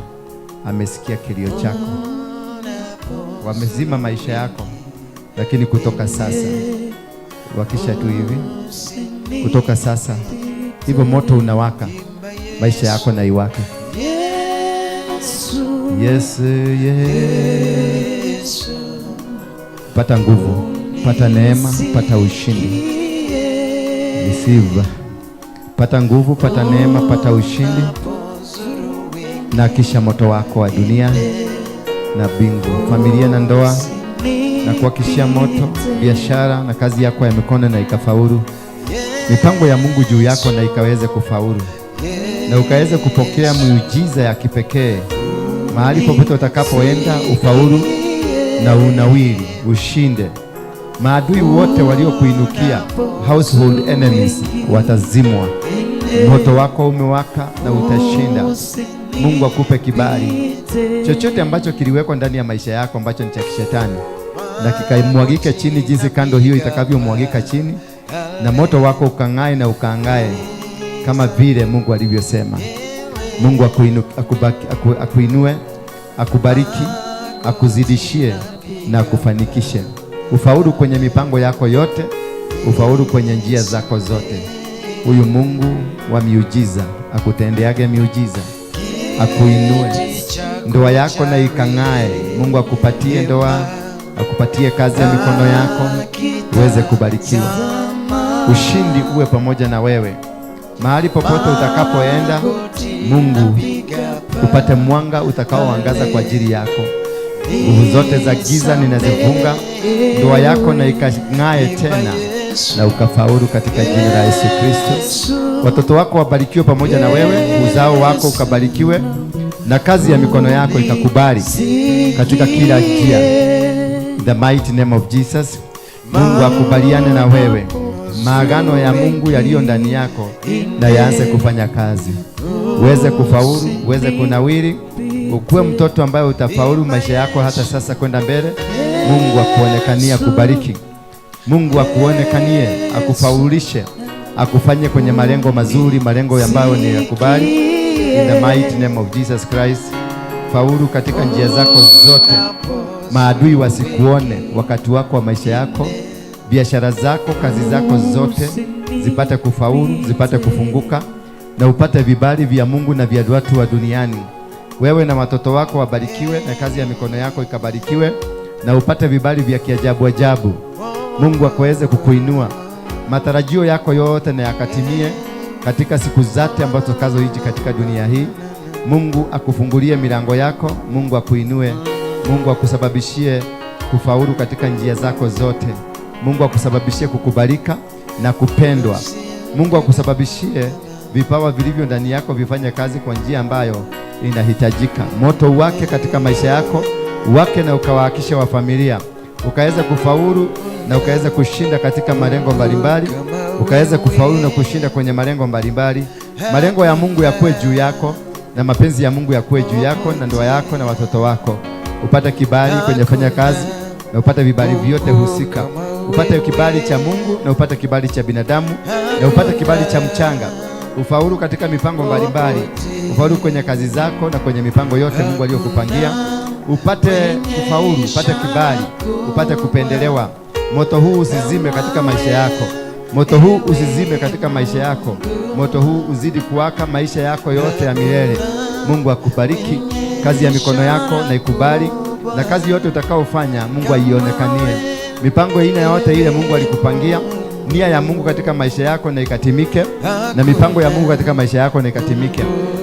[SPEAKER 1] amesikia kilio chako. Wamezima maisha yako, lakini kutoka sasa, wakisha tu hivi, kutoka sasa hivyo moto unawaka, maisha yako na iwake. Yes, yes. Pata nguvu, pata neema, pata ushindi. Receive. Pata nguvu, pata neema, pata ushindi, na kisha moto wako wa dunia na mbingu, familia na ndoa, na kuhakikishia moto, biashara na kazi yako ya mikono na ikafaulu, mipango ya Mungu juu yako na ikaweze kufaulu, na ukaweze kupokea miujiza ya kipekee mahali popote utakapoenda, ufaulu na unawiri, ushinde maadui wote waliokuinukia, household enemies watazimwa. Moto wako umewaka na utashinda. Mungu akupe kibali. Chochote ambacho kiliwekwa ndani ya maisha yako ambacho ni cha kishetani na kikamwagike chini jinsi candle hiyo itakavyomwagika chini, na moto wako ukang'ae na ukaangae kama vile Mungu alivyosema. Mungu akuinue, akubariki, akuzidishie na akufanikishe. Ufaulu kwenye mipango yako yote, ufaulu kwenye njia zako zote. Huyu Mungu wa miujiza akutendeage miujiza, akuinue ndoa yako na ikang'ae. Mungu akupatie ndoa, akupatie kazi ya mikono yako, uweze kubarikiwa. Ushindi uwe pamoja na wewe mahali popote utakapoenda. Mungu upate mwanga utakaoangaza kwa ajili yako. Nguvu zote za giza ninazifunga, ndoa yako na ikang'ae tena na ukafaulu katika jina la Yesu Kristo. Watoto wako wabarikiwe pamoja na wewe, uzao wako ukabarikiwe, na kazi ya mikono yako ikakubali katika kila njia. In the mighty name of Jesus, Mungu akubaliane na wewe. Maagano ya Mungu yaliyo ndani yako na yaanze kufanya kazi, uweze kufaulu, uweze kunawiri, ukuwe mtoto ambaye utafaulu maisha yako hata sasa kwenda mbele. Mungu akuonekanie, akubariki. Mungu akuonekanie, akufaulishe, akufanye kwenye malengo mazuri, malengo ambayo ni ya kubali. In the mighty name of Jesus Christ. Faulu katika njia zako zote. Maadui wasikuone wakati wako wa maisha yako. Biashara zako, kazi zako zote zipate kufaulu, zipate kufunguka, na upate vibali vya Mungu na vya watu wa duniani. Wewe na watoto wako wabarikiwe, na kazi ya mikono yako ikabarikiwe, na upate vibali vya kiajabu ajabu. Mungu akaweze kukuinua, matarajio yako yote na yakatimie katika siku zote ambazo utakazoishi katika dunia hii. Mungu akufungulie milango yako, Mungu akuinue, Mungu akusababishie kufaulu katika njia zako zote. Mungu akusababishie kukubalika na kupendwa. Mungu akusababishie vipawa vilivyo ndani yako vifanye kazi kwa njia ambayo inahitajika. Moto wake katika maisha yako wake na ukawahakisha wa familia, ukaweza kufaulu na ukaweza kushinda katika malengo mbalimbali, ukaweza kufaulu na kushinda kwenye malengo mbalimbali. Malengo ya Mungu yakuwe juu yako na mapenzi ya Mungu yakuwe juu yako na ndoa yako na watoto wako. Upate kibali kwenye fanya kazi na upate vibali vyote husika. Upate kibali cha Mungu na upate kibali cha binadamu na upate kibali cha mchanga. Ufaulu katika mipango mbalimbali, ufaulu kwenye kazi zako na kwenye mipango yote Mungu aliyokupangia. Upate kufaulu, upate kibali, upate kupendelewa. Moto huu usizime katika maisha yako. Moto huu usizime katika maisha yako. Moto huu uzidi kuwaka maisha yako yote ya milele. Mungu akubariki, kazi ya mikono yako na ikubali, na kazi yote utakaofanya Mungu aionekanie. Mipango aina yote ile Mungu alikupangia, nia ya Mungu katika maisha yako na ikatimike, na mipango ya Mungu katika maisha yako na ikatimike.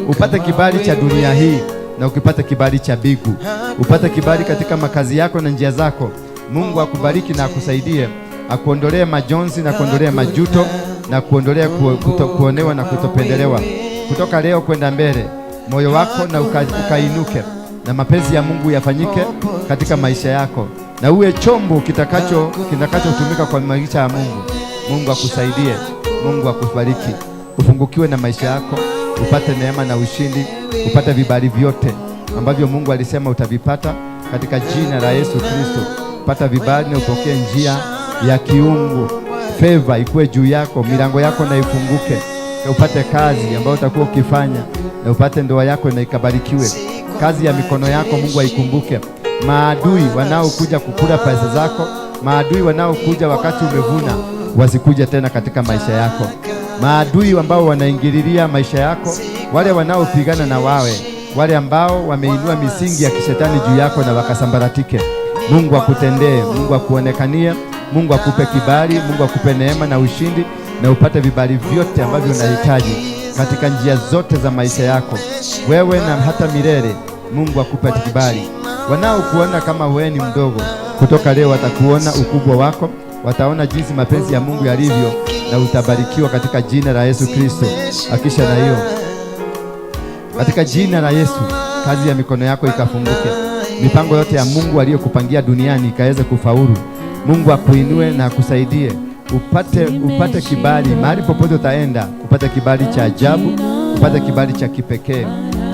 [SPEAKER 1] Upate kibali cha dunia hii na ukipata kibali cha bigu, upate kibali katika makazi yako na njia zako. Mungu akubariki na akusaidie, akuondolee majonzi na kuondolee majuto na kuondolee kuonewa na kutopendelewa. Kutoka leo kwenda mbele, moyo wako na ukainuke na mapenzi ya Mungu yafanyike katika maisha yako, na uwe chombo kitakachotumika kwa maisha ya Mungu. Mungu akusaidie, Mungu akubariki, ufungukiwe na maisha yako, upate neema na ushindi, upate vibali vyote ambavyo Mungu alisema utavipata katika jina la Yesu Kristo. Pata vibali na upokee njia ya kiungu. Favor ikuwe juu yako, milango yako na ifunguke, na upate kazi ambayo utakuwa ukifanya, na upate ndoa yako na ikabarikiwe. Kazi ya mikono yako Mungu aikumbuke. Maadui wanaokuja kukula pesa zako, maadui wanaokuja wakati umevuna, wasikuja tena katika maisha yako. Maadui ambao wanaingililia maisha yako, wale wanaopigana na wawe, wale ambao wameinua misingi ya kishetani juu yako na wakasambaratike. Mungu akutendee, Mungu akuonekanie, Mungu akupe kibali, Mungu akupe neema na ushindi, na upate vibali vyote ambavyo unahitaji katika njia zote za maisha yako, wewe na hata milele. Mungu akupe kibali. Wanaokuona kama wewe ni mdogo, kutoka leo watakuona ukubwa wako, wataona jinsi mapenzi ya Mungu yalivyo, na utabarikiwa katika jina la Yesu Kristo. Hakisha na hiyo katika jina la Yesu, kazi ya mikono yako ikafunguke, mipango yote ya Mungu aliyokupangia duniani ikaweze kufaulu. Mungu akuinue na akusaidie, upate kibali mahali popote utaenda, upate kibali cha ajabu, upate kibali cha kipekee.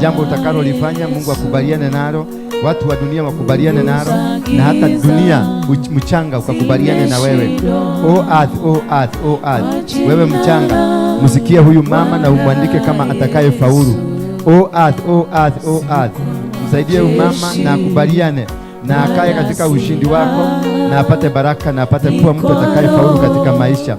[SPEAKER 1] Jambo utakalolifanya Mungu akubaliane nalo, watu wa dunia wakubaliane nalo, na hata dunia mchanga ukakubaliane na wewe. O earth, o earth, o earth, wewe mchanga, msikie huyu mama na umwandike kama atakaye faulu. O earth, o earth, o earth, msaidie huyu mama na akubaliane na akae katika ushindi wako, na apate baraka na apate kuwa mtu atakaye faulu katika maisha.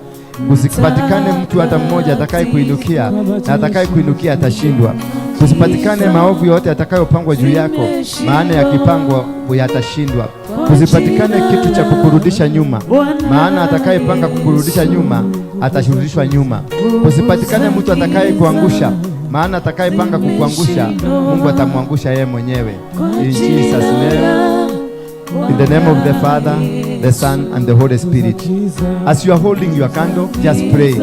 [SPEAKER 1] Kusipatikane mtu hata mmoja atakaye kuinukia, na atakaye kuinukia atashindwa. Kusipatikane maovu yote atakayopangwa juu yako, maana yakipangwa yatashindwa. Kusipatikane kitu cha kukurudisha nyuma, maana atakayepanga kukurudisha nyuma atashurudishwa nyuma. Kusipatikane mtu atakaye kuangusha, maana atakayepanga kukuangusha Mungu atamwangusha yeye mwenyewe. In Jesus name. In the name of the Father, the Son, and the Holy Spirit. As you are holding your candle, just pray.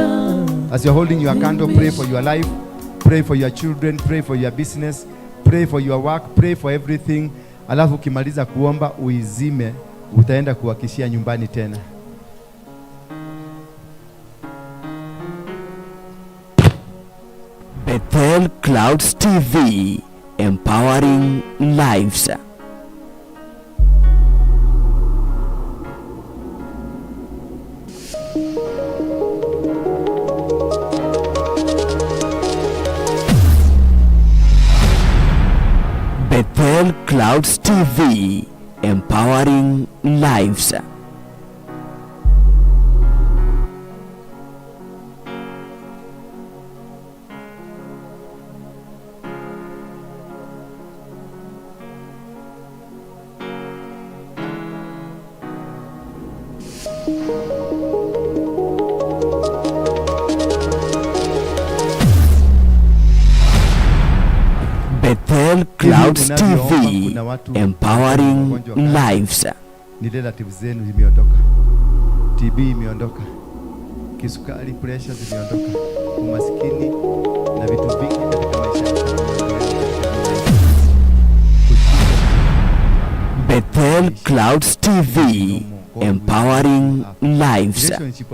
[SPEAKER 1] As you are holding your candle, pray for your life, pray for your children, pray for your business, pray for your work, pray for everything. Alafu ukimaliza kuomba uizime, utaenda kuhakishia nyumbani tena.
[SPEAKER 4] Bethel Clouds TV, empowering lives. Clouds TV, empowering lives. Bethel Clouds
[SPEAKER 1] Unavyoomba,
[SPEAKER 4] TV,
[SPEAKER 1] kuna watu
[SPEAKER 4] empowering
[SPEAKER 1] wagonjwa wa
[SPEAKER 4] lives.
[SPEAKER 1] Ni relatives zenu zimeondoka, TB imeondoka, kisukari, pressure zimeondoka, umaskini na vitu vingi katika maisha yako vimeondolewa.
[SPEAKER 4] Bethel Clouds TV, empowering lives.
[SPEAKER 1] Relationship.